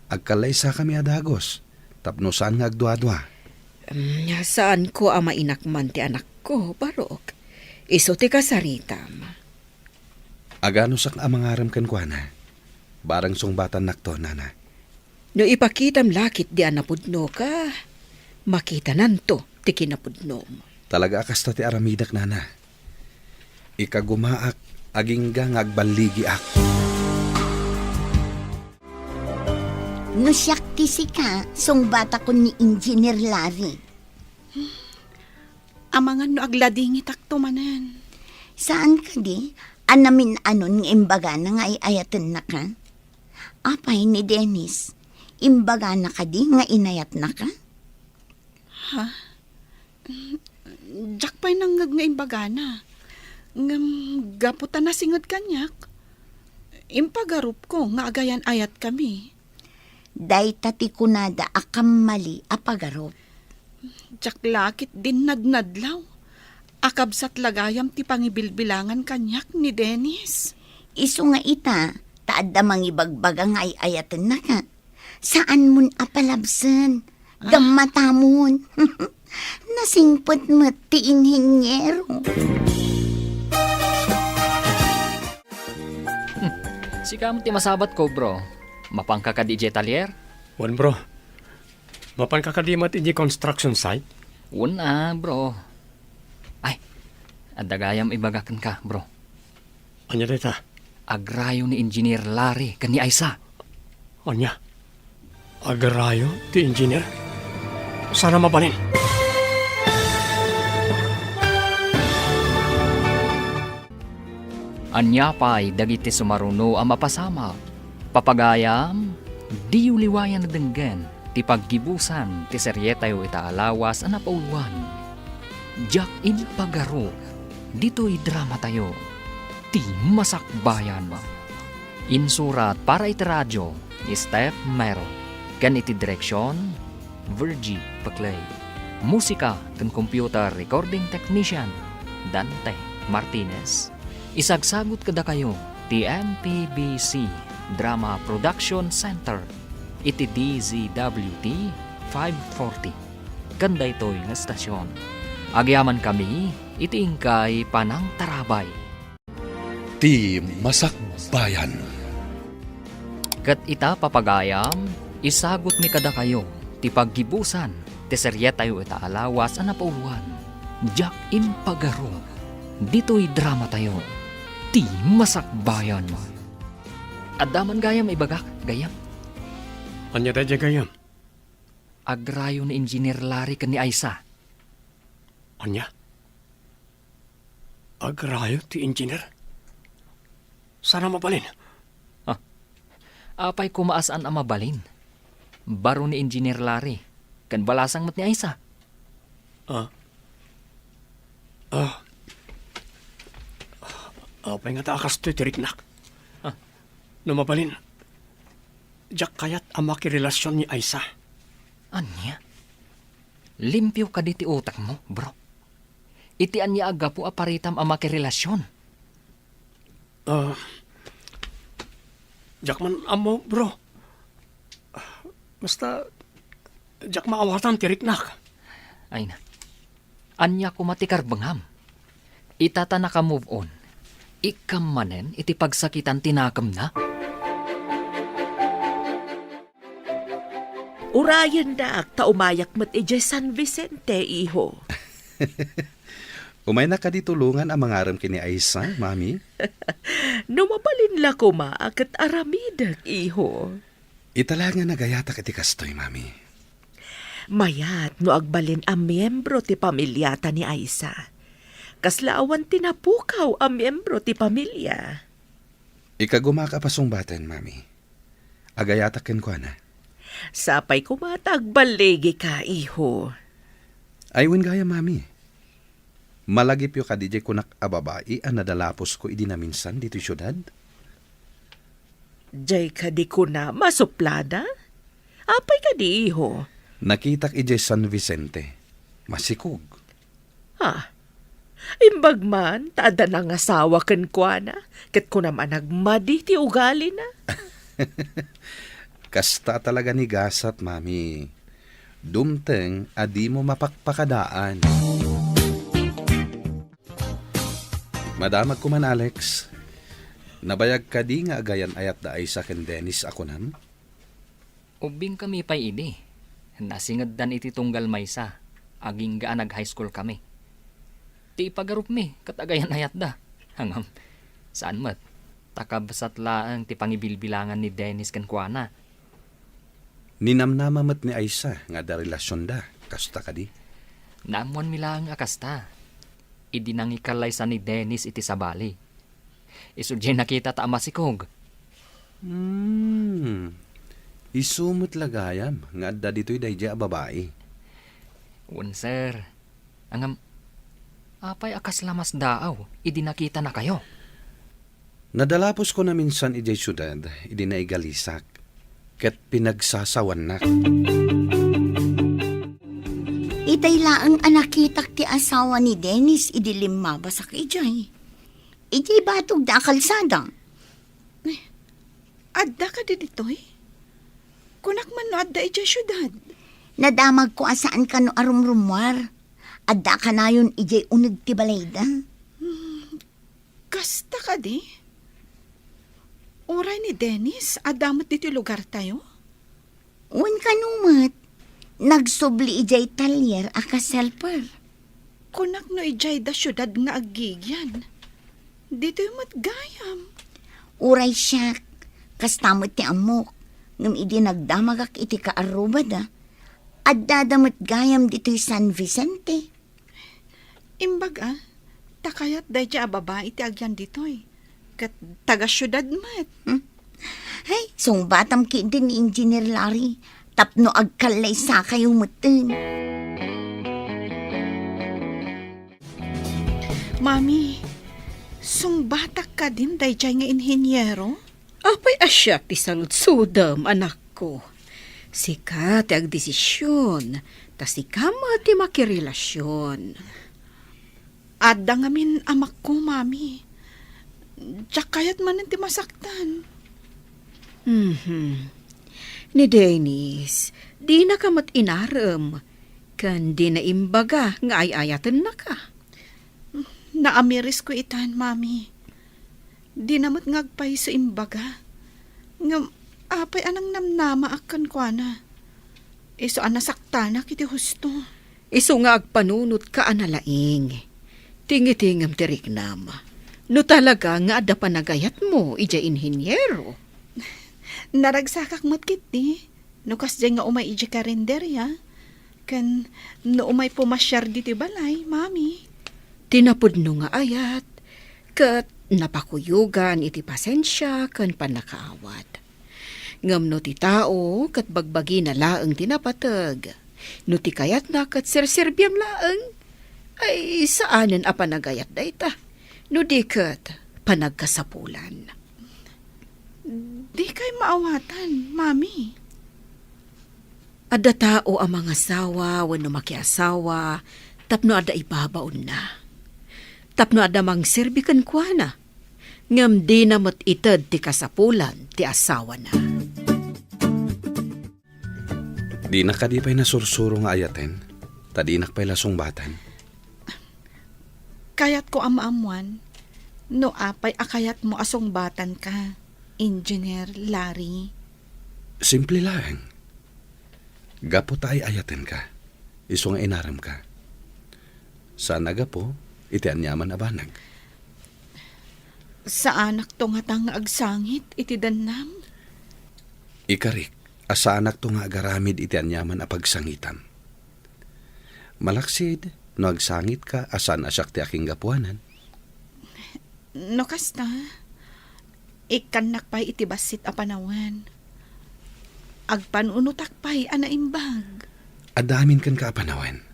agkallaysakami a dagus, tapno saan nga agduadua. Mm, saanko a mainakman ti anakko, Barok. Isu ti kasaritam. Aganusak a mangarem kenkuana. Bareng sungbatanak to, nana. No ipakitam la ketdi a napudnoka, makitananto ti kinapudnom. Talaga a kasta ti aramidek, nana. Ikagumaak, agingga nga agballigiak. No siak ti sika, sungbatakon ni Engineer Larry. Amangan no agladingitakto manen. Saan kadi a namin-anon nga imbagana nga ay-ayatennaka? Apay ni Dennis, imbagana kadi nga inayatnaka? Ha? Diak pay nangngeg nga imbagana. Ngem gapu ta nasinged kaniak, impagarupko nga agayan-ayatkami. Dayta ti kunada a kammali a pagarup. Diak la ketdin nadnadlaw. Akabsat la gayam ti pangibilbilangan kaniak ni Dennis. Isu nga ita, Ta adda mangibagbaga nga ay-ayatennak. Saanmon a palabsen. Ah. Gammatamon. Nasingpet met ti inhinyero. Hmm. Sika met ti masabatko, bro. Mapanka kadi idiay talyer? Wen, bro. Mapanka kadi met idiay construction site? Wen a, bro. Ay, adda gayam ibaga kenka, bro. Ania dayta? Agrayo ni Engineer Larry ken ni Aisa. Ania? Agrayo ti engineer? Saan a mabalin? Ania pay dagiti sumaruno a mapasamak? Papagayam, diyo liwayan a denggen ti paggibusan ti serietayo ita a lawas a napauluan. Diak impagarok ditoy dramatayo, ti Masakbayan. Insurat para iti radio ni Steph Mero, ken iti direksion, Virgie Peclay. Musika ken computer recording technician, Dante Martinez. Isagsagut kadakayo ti M P B C Drama Production Center iti D Z W T five forty. Ken daytoy nga estasion, agyamankami iti inkay panangtarabay. Ti Masakbayan. Ket ita, papagayam, isagutmi kadakayo ti paggibusan ti serietayo ita a lawas a napauluan, Diak Impagarok, ditoy dramatayo, Ti Masakbayan. Adda man gayam ibagak, gayyem. Ania daydiay, gayyem? Agrayo ni Engineer Larry ken ni Aisa. Ania? Agrayo ti engineer? Saan a mabalin? Ah, apay koma a saan a mabalin? Baro ni Engineer Larry, ken balasang met ni Aisa. Ah. Ah. Apay ngata a kastoy ti riknak? Ah. No mabalin, diak kayat a makirelasion ni Aisa. Ania? Limpio kadi ti utekmo, bro? Iti ania a gapu a paritam a makirelasion? Ah, diak man ammo, bro. Basta, diak maawatan ti riknak. Ay na. Ania koma ti karbengam? Ita ta naka-move on, ikkam manen iti pagsakitan ti nakemna? Urayendak ta umayak met idiay San Vicente, iho. Umaynak kadi tulongan a mangarem ken ni Aisa, Mami? No mabalin la koma a ket aramidek, iho. Ita la nga nagayatak iti kastoy, Mami. Mayat no agbalin a miyembro ti pamiliata ni Aisa. Kasla awan ti napukaw a miyembro ti pamilia. Ikagumak a pasungbaten, Mami. Agayatak kenkuana. Sapay koma ta agballigika, iho. Ay, wen gayam, Mami. Malagipyo kadi diay kunak a babai a nadalapusko idi naminsan ditoy siudad? Diay kadi kunam a suplada? Apay kadi, iho? Nakitak idiay San Vicente. Masikog. Ah, imbag man ta adda nangasawa kenkuana, ket kunam a nagmadi ti ugalina. Kasta talaga ni gasat, Mami. Dumteng a dimo mapakpakadaan. Madamagko man, Alex. Nabayag kadi nga agayan-ayat da Aisa ken Dennis a kunam? Ubbingkami pay idi. Nasingeddan iti tunggal maysa, agingga a nag-high school kami. Ti ipagarupmi ket agayan-ayatda. Ngem, saan met. Ta kabsat laeng ti pangibilbilangan ni Dennis kenkuana. Ninamnama met ni Aisa nga adda relasionda, kasta kadi? Naammoanmi laeng a kasta. Idi nangikallaysa ni Dennis iti sabali. Isu diay nakitata a masikog. Hmm. Isu met la gayam nga adda ditoy daydiay a babai. Wen, sir. Ngem, apay a kasla masdaaw idi nakitanakayo? Nadalapusko naminsan idiay siudad idi naigalisak, ket pinagsasawannak. Itay laeng a nakitak ti asawa ni Dennis idi limmabasak idiay. Idiay batogda a kalsada. Eh, Adda kadi ditoy? Kunak man no adda idiay siudad. Nadamagko a saan kano a rumrummuar. Adda kanayon idiay uneg ti balayda. Hmm, kasta kadi? Uray ni Dennis, adda met ditoy lugartayo? Wen kano met, nagsubli idiay talyer a kas-helper. Kunak no idiay da siudad nga aggigyan. Ditoy met gayam. Uray siak, kasta met ti ammok, ngem idi nagdamagak iti kaarrubada, addada met gayam ditoy San Vicente. Imbag a, ta kayat daydiay a babai ti agyan ditoy. Ket taga-siudad met. Hmm? Ay, sungbatam ketdi ni Engineer Larry tapno agkallaysakayo metten. Mami, sungbatak kadin daydiay nga inhiniero? Apay a siak ti saludsodem, anakko? Sika ti agdesision, ta sika met ti makirelasion. Adda ngamin amakko, Mami. Diak kayat manen ti masaktan. Mhm. Ni Dennis, dinaka met inarem, ken dina imbaga nga ay-ayatennaka. Naamirisko itan, Mami. Dina met nga agpayso imbaga. Ngem apay a nangnamnamaak kenkuana? Isu a nasaktanak iti husto. Isu nga agpanunotka a nalaing. Tingitingem ti riknam. No talaga nga adda panagayatmo idiay inhiniero. Naragsakak met ketdi. No kasdiay nga umay idiay karinderia, ken no umay pumasiar ditoy balay, Mami. Ti napudno nga ayat, ket napakuyogan iti pasensia ken pannakaawat. Ngem no ti tao ket bagbagina laeng ti napateg, no ti kayatna ket serserbiam laeng, ay saanen a panagayat dayta, no di ket panagkasapulan. Dikay maawatan, Mami. Adda tao a mangasawa wenno makiasawa tapno adda ibabaonna. Tapno adda mangserbi kenkuana, ngem dina met ited ti kasapulan ti asawana. Dina kadi pay nasursuro nga ayaten, ta dinak pay la sungbatan. Kayatko a maammuan no apay a kayatmo a sungbatanka, Engineer Larry. Simple laeng. Gapu ta ay-ayatenka, isu nga inaremka. Saan a gapu iti aniaman a banag. Saanakto ngata nga agsangit iti dennam? Ikarik a saanakto nga agaramid iti aniaman a pagsangitam. Malaksid no agsangitka a saan a siak ti akinggapuanan. No kasta, ikkannak pay iti bassit a panawen. Agpanunotak pay a naimbag. Adda amin kenka a panawen.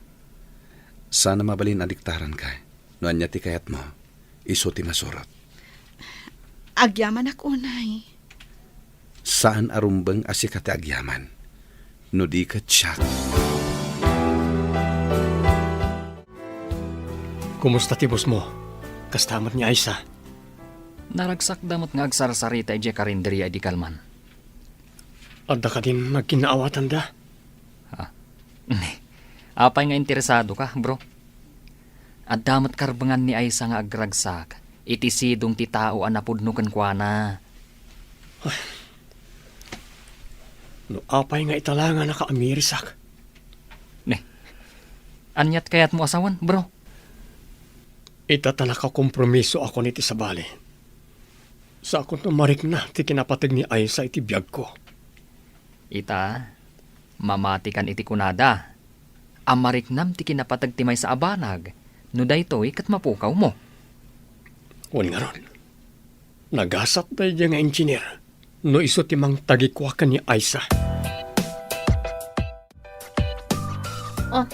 Saan a mabalin a diktaranka no ania ti kayatmo. Isu ti masurot. Agyamanak unay. Saan a rumbeng a sika ti agyaman, no di ket siak. Kumusta ti bossmo? Kasta met ni Aisa? Naragsakda met nga agsarsarita idiay karinderia idi kalman. Adda kadin nagkinnaawatanda? Ah. Apay nga interesadoka, bro? Adda met karbengan ni Aisa nga agragsak iti sidong ti tao a napudno kenkuana. Ay. No apay nga ita la nga nakaamirisak? Ne. Aniat kayatmo a sawen, bro? Ita ta nakakompromisoakon iti sabali. Saakon no marikna ti kinapateg ni Aisa iti biagko. Ita, mamatikan iti kunada a mariknam ti kinapateg ti maysa a banag, no daytoy ket mapukawmo. Wen ngarud, nagasat daydiay nga engineer no isu ti mangtagikua ken ni Aisa. Oh,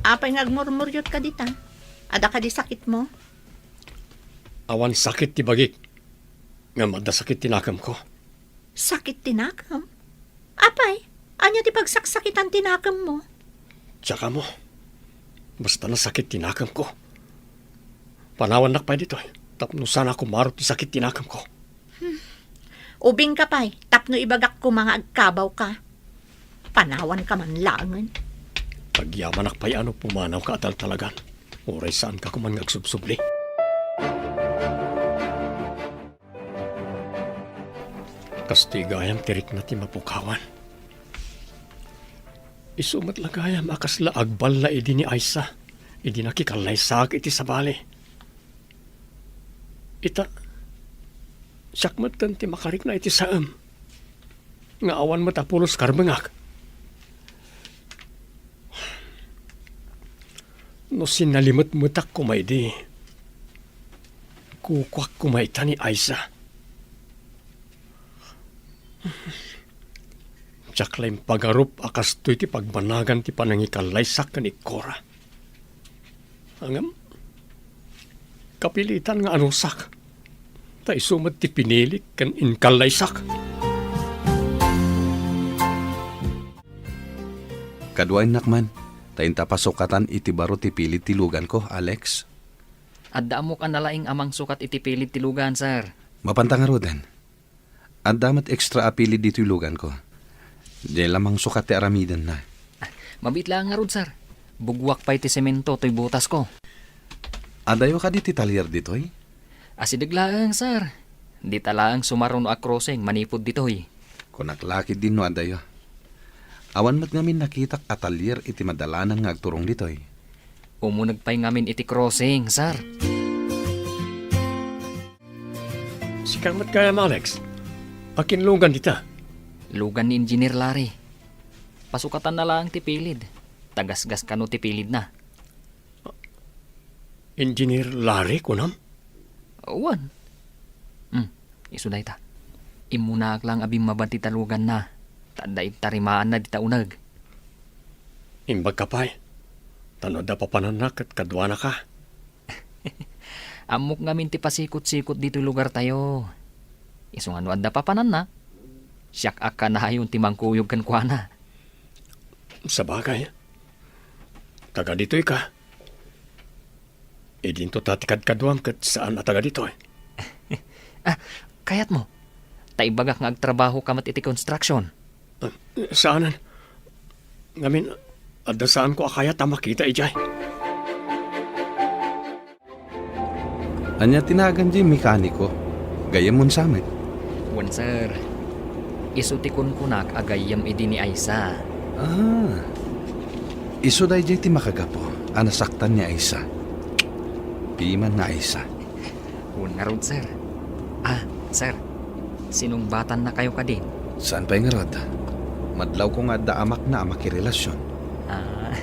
apay nga agmurmuriotka dita? Adda kadi sakitmo? Awan sakit ti bagik, ngem adda sakit ti nakemko. Sakit ti nakem? Apay, ania ti pagsaksakitan ti nakemmo? Diak ammo. Basta nasakit ti nakemko. Panawannak pay ditoy, tapno saan a kumaro ti sakit ti nakemko. Hmm. Ubingka pay, tapno ibagak koma nga agkabawka. Panawanka man laengen. Agyamanak pay a no pumanawka a taltalagan. Uray saanka koman nga agsubsubli. Kastoy gayam ti rikna ti mapukawan. Isu met la gayam a kasla agballa idi ni Aisa, idi nakikallaysaak iti sabali. Ita, siak met ken ti makarikna iti saem, nga awan met a pulos karbengak. No sinalimetmetak koma idi, kukuak koma ita ni Aisa. Diak la impagarup a kastoy ti pagbanagan ti panangikallaysak ken ikkora. Ngem, kapilitan nga anusak, ta isu met ti pinilik ken inkallaysak. Kaduaennak man, ta inta pasukatan iti baro ti pilid ti luganko, Alex. Adda ammok a nalaing a mangsukat iti pilid ti lugan, sir. Mapanta ngaruden. Adda met extra a pilid ditoy luganko. Diay la mangsukat ti aramidenna. Ah, mabiit laeng ngarud, sir. Buguak pay ti semento toy butasko. Adayo kadi ti talyer ditoy? Asideg laeng, sir. Dita laeng sumaruno a crossing manipud ditoy. Kunak la ketdin no adayo. Awan met ngamin nakitak a talyer iti madalanan nga agturong ditoy. Umuneg pay ngamin iti crossing, sir. Sika met gayam, Alex. Akin lugan dita? Lugan ni Engineer Larry. Pasukatanna laeng ti pilid. Tagasgas kano ti pilidna. Engineer Larry, kunam? Wen. Hmm, isu dayta. Immunaak laeng a bimmaba ti taluganna, ta adda intarimaanna dita uneg. Imbagka pay, ta no adda papananna ket kaduanaka. Ammok ngamin ti pasikot-sikot ditoy lugartayo. Isu nga no adda papananna, siak a kanayon ti mangkuyog kenkuana. Sabagay, taga ditoy ka. Idinto ta ti kadkaduam ket saan a taga ditoy. Ah, kayatmo? Ta ibagak nga agtrabaho ka met iti construction. Ah, saanen. Ngamin, adda saanko a kayat a makita idiay. Ania ti nagan diay mekaniko? Gayyemmo sa met? Wen, sir. Isu ti kunkunak a gayyem idi ni Aisa. Ah. Isu daydiay ti makagapu a nasaktan ni Aisa. Piman nga Aisa. Wen ngarud, sir. Ah, sir. Sinungbatannakayo kadin? Saan pay ngarud? Madlawko nga adda amakna a makirelasion. Ah,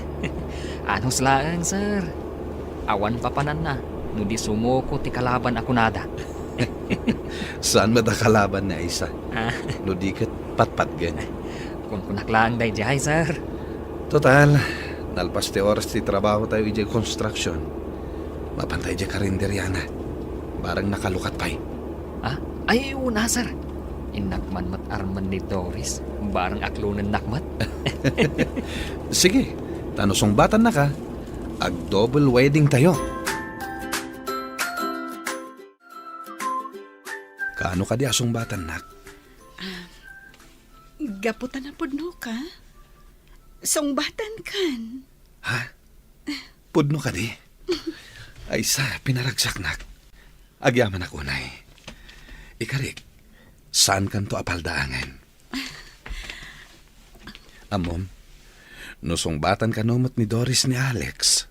anus laeng, sir. Awan papananna no di sumuko ti kalaban a kunada. Saan met a kalaban ni Aisa? Ah. No di ket patpatgen. Kunkunak laeng daydiay, sir. Total, nalpas ti oras ti trabaho tayo idiay construction. Mapanta idiay karinderiana. Barang nakalukat pay. Ah? Ay, una, sir. Innak man met armen ni Doris. Barang aklonennak met. Sige, ta no sungbatannaka, ag-double wedding tayo. Kaano kadi a sungbatannak? Ah, gapu ta napudnoka, sungbatankan. Ha? Pudno kadi? Aisa, pinaragsaknak. Agyamanak unay. Ikarik, saankanto a paldaangen. Ammom, no sungbatan kano met ni Doris ni Alex,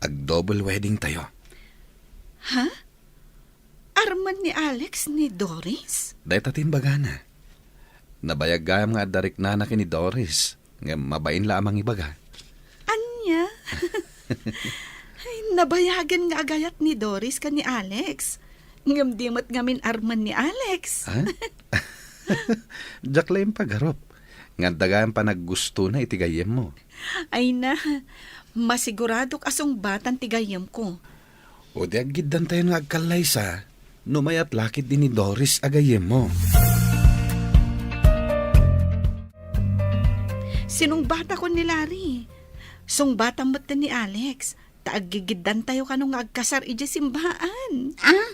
ag-double wedding tayo. Ha? Armen ni Alex ni Doris? Dayta ti imbagana. Nabayag gayam nga adda riknana ken ni Doris, ngem mabain la a mangibaga. Ania? Ay, nabayagen nga agayat ni Doris ken ni Alex. Ngem di met ngamin armen ni Alex. Ha? Diak la impagarup nga adda gayam panaggustona iti gayyemmo. Ay na, masiguradok a sungbatan ti gayyemko. O di aggiddantayon nga agkallaysa, no mayat la ketdi ni Doris a gayyemmo. Sinungbatakon ni Larry. Sungbatam met ni Alex, ta aggigiddantayo kano nga agkasar idiay simbaan. Ah?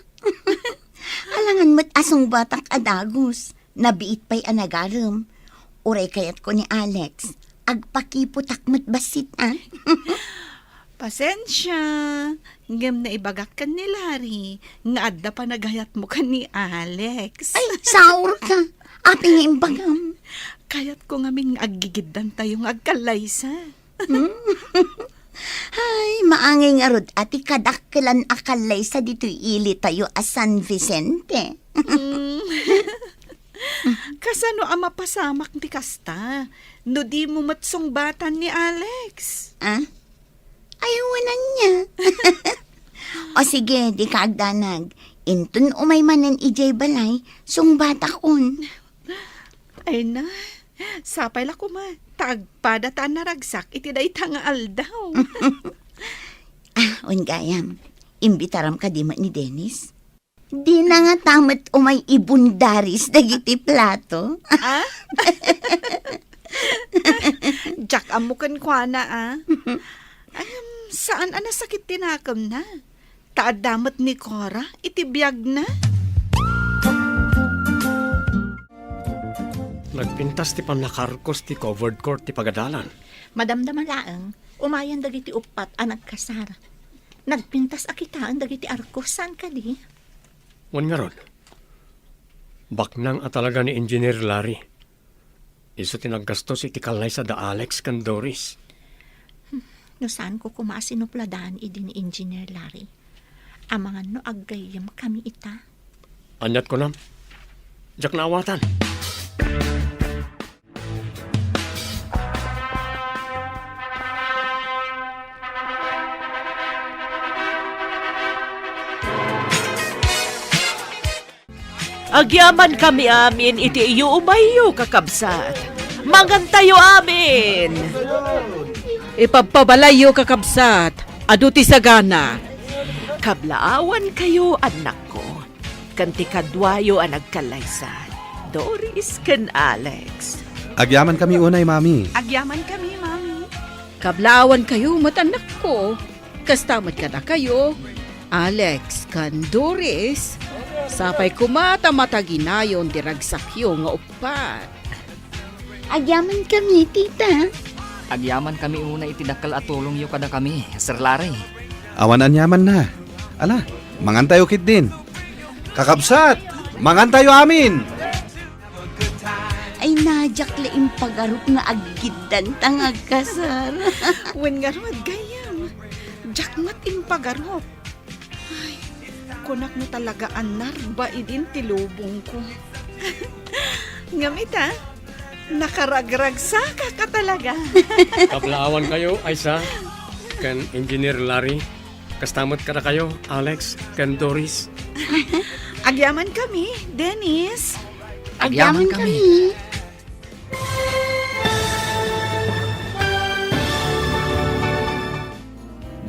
Alangan met a Sungbatak a dagus, nabiit pay a nagarem. Uray kayatko ni Alex, agpakiputak met bassit, a? Pasensia, ngem naibagak ken ni Larry nga adda panagayatmo ken ni Alex. Ay, saurka. Apay nga imbagam? Kayatko ngamin nga aggigiddantayo nga agkallaysa. Hmm? Ay, maangay ngarud a ti kadakkelan a kallaysa ditoy ilitayo a San Vicente. Hmm. Kasano a mapasamak ti kasta no dimo met sungbatan ni Alex? A? Ay, awan ania. O sige, dika agdanag. Inton umay manen idiay balay, sungbatakon. Ay na, sapay la koma, ta agpada ta a naragsak iti dayta nga aldaw. A, wen gayam, imbitaram kadi met ni Dennis? Dina ngata met umay ibundaris dagiti plato. A? Diak ammo kenkuana, a. Em, saan a nasakit ti nakemna? Ta adda met ni Cora iti biagna. Nagpintas ti pannakaarkos ti covered court ti pagadalan. Madamdama laeng, umayen dagiti uppat a nagkasar. Nagpintas a kitaen dagiti arkos, saan kadi? Wen ngarud, baknang a talaga ni Engineer Larry. Isu ti naggastos iti kallaysa da Alex ken Doris. Hmm, no saanko koma a sinupladan idi ni Engineer Larry. Amangan no aggayyemkami ita. Aniat kunam? Diak naawatan. Agyamankami amin iti iyuumayyo, kakabsat. Mangantayo amin. Ipabpabalayyo, kakabsat. Adu ti sagana. Kablaawankayo, annakko, ken ti kaduayo a nagkallaysa, Doris ken Alex. Agyamankami unay, Mami. Agyamankami, Mami. Kablaawankayo met, annakko. Kasta met kadakayo, Alex ken Doris. Sapay koma ta mataginayon ti ragsakyo nga uppat. Agyamankami, tita. Agyamankami unay iti dakkel a tulongyo kadakami, Sir Larry. Awan aniamanna. Ala, mangantayo ketdin. Kakabsat, mangantayo amin! Ay, na, diak la impagarup nga aggiddanta nga agkasar. Wen ngarud, gayyem, diak met impagarup. Ay, kunak no talaga a narba idin ti lubongko. Ngem ita, nakaragragsakak a talaga. Kablaawankayo, Aisa, ken Engineer Larry. Kasta met kadakayo, Alex ken Doris. Agyamankami, Dennis. Agyamankami.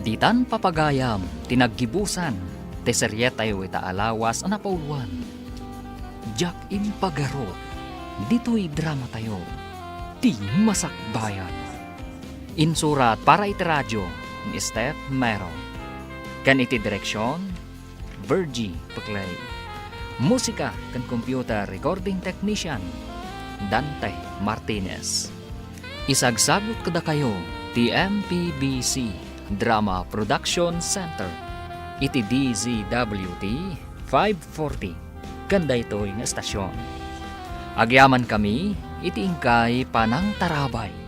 Ditan papagayam ti naggibusan ti serietayo ita a lawas a napauluan. Diak impagarup ditoy dramatayo, Ti Masakbayan. Insurat para iti radio ni Steph Mero. Ken iti direksion, Virgie Peclay. Musika ken computer recording technician, Dante Martinez. Isagsagut kadakayo ti M P B C Drama Production Center iti D Z W T five forty ken daytoy nga estasion. Agyamankami iti inkay panangtarabay.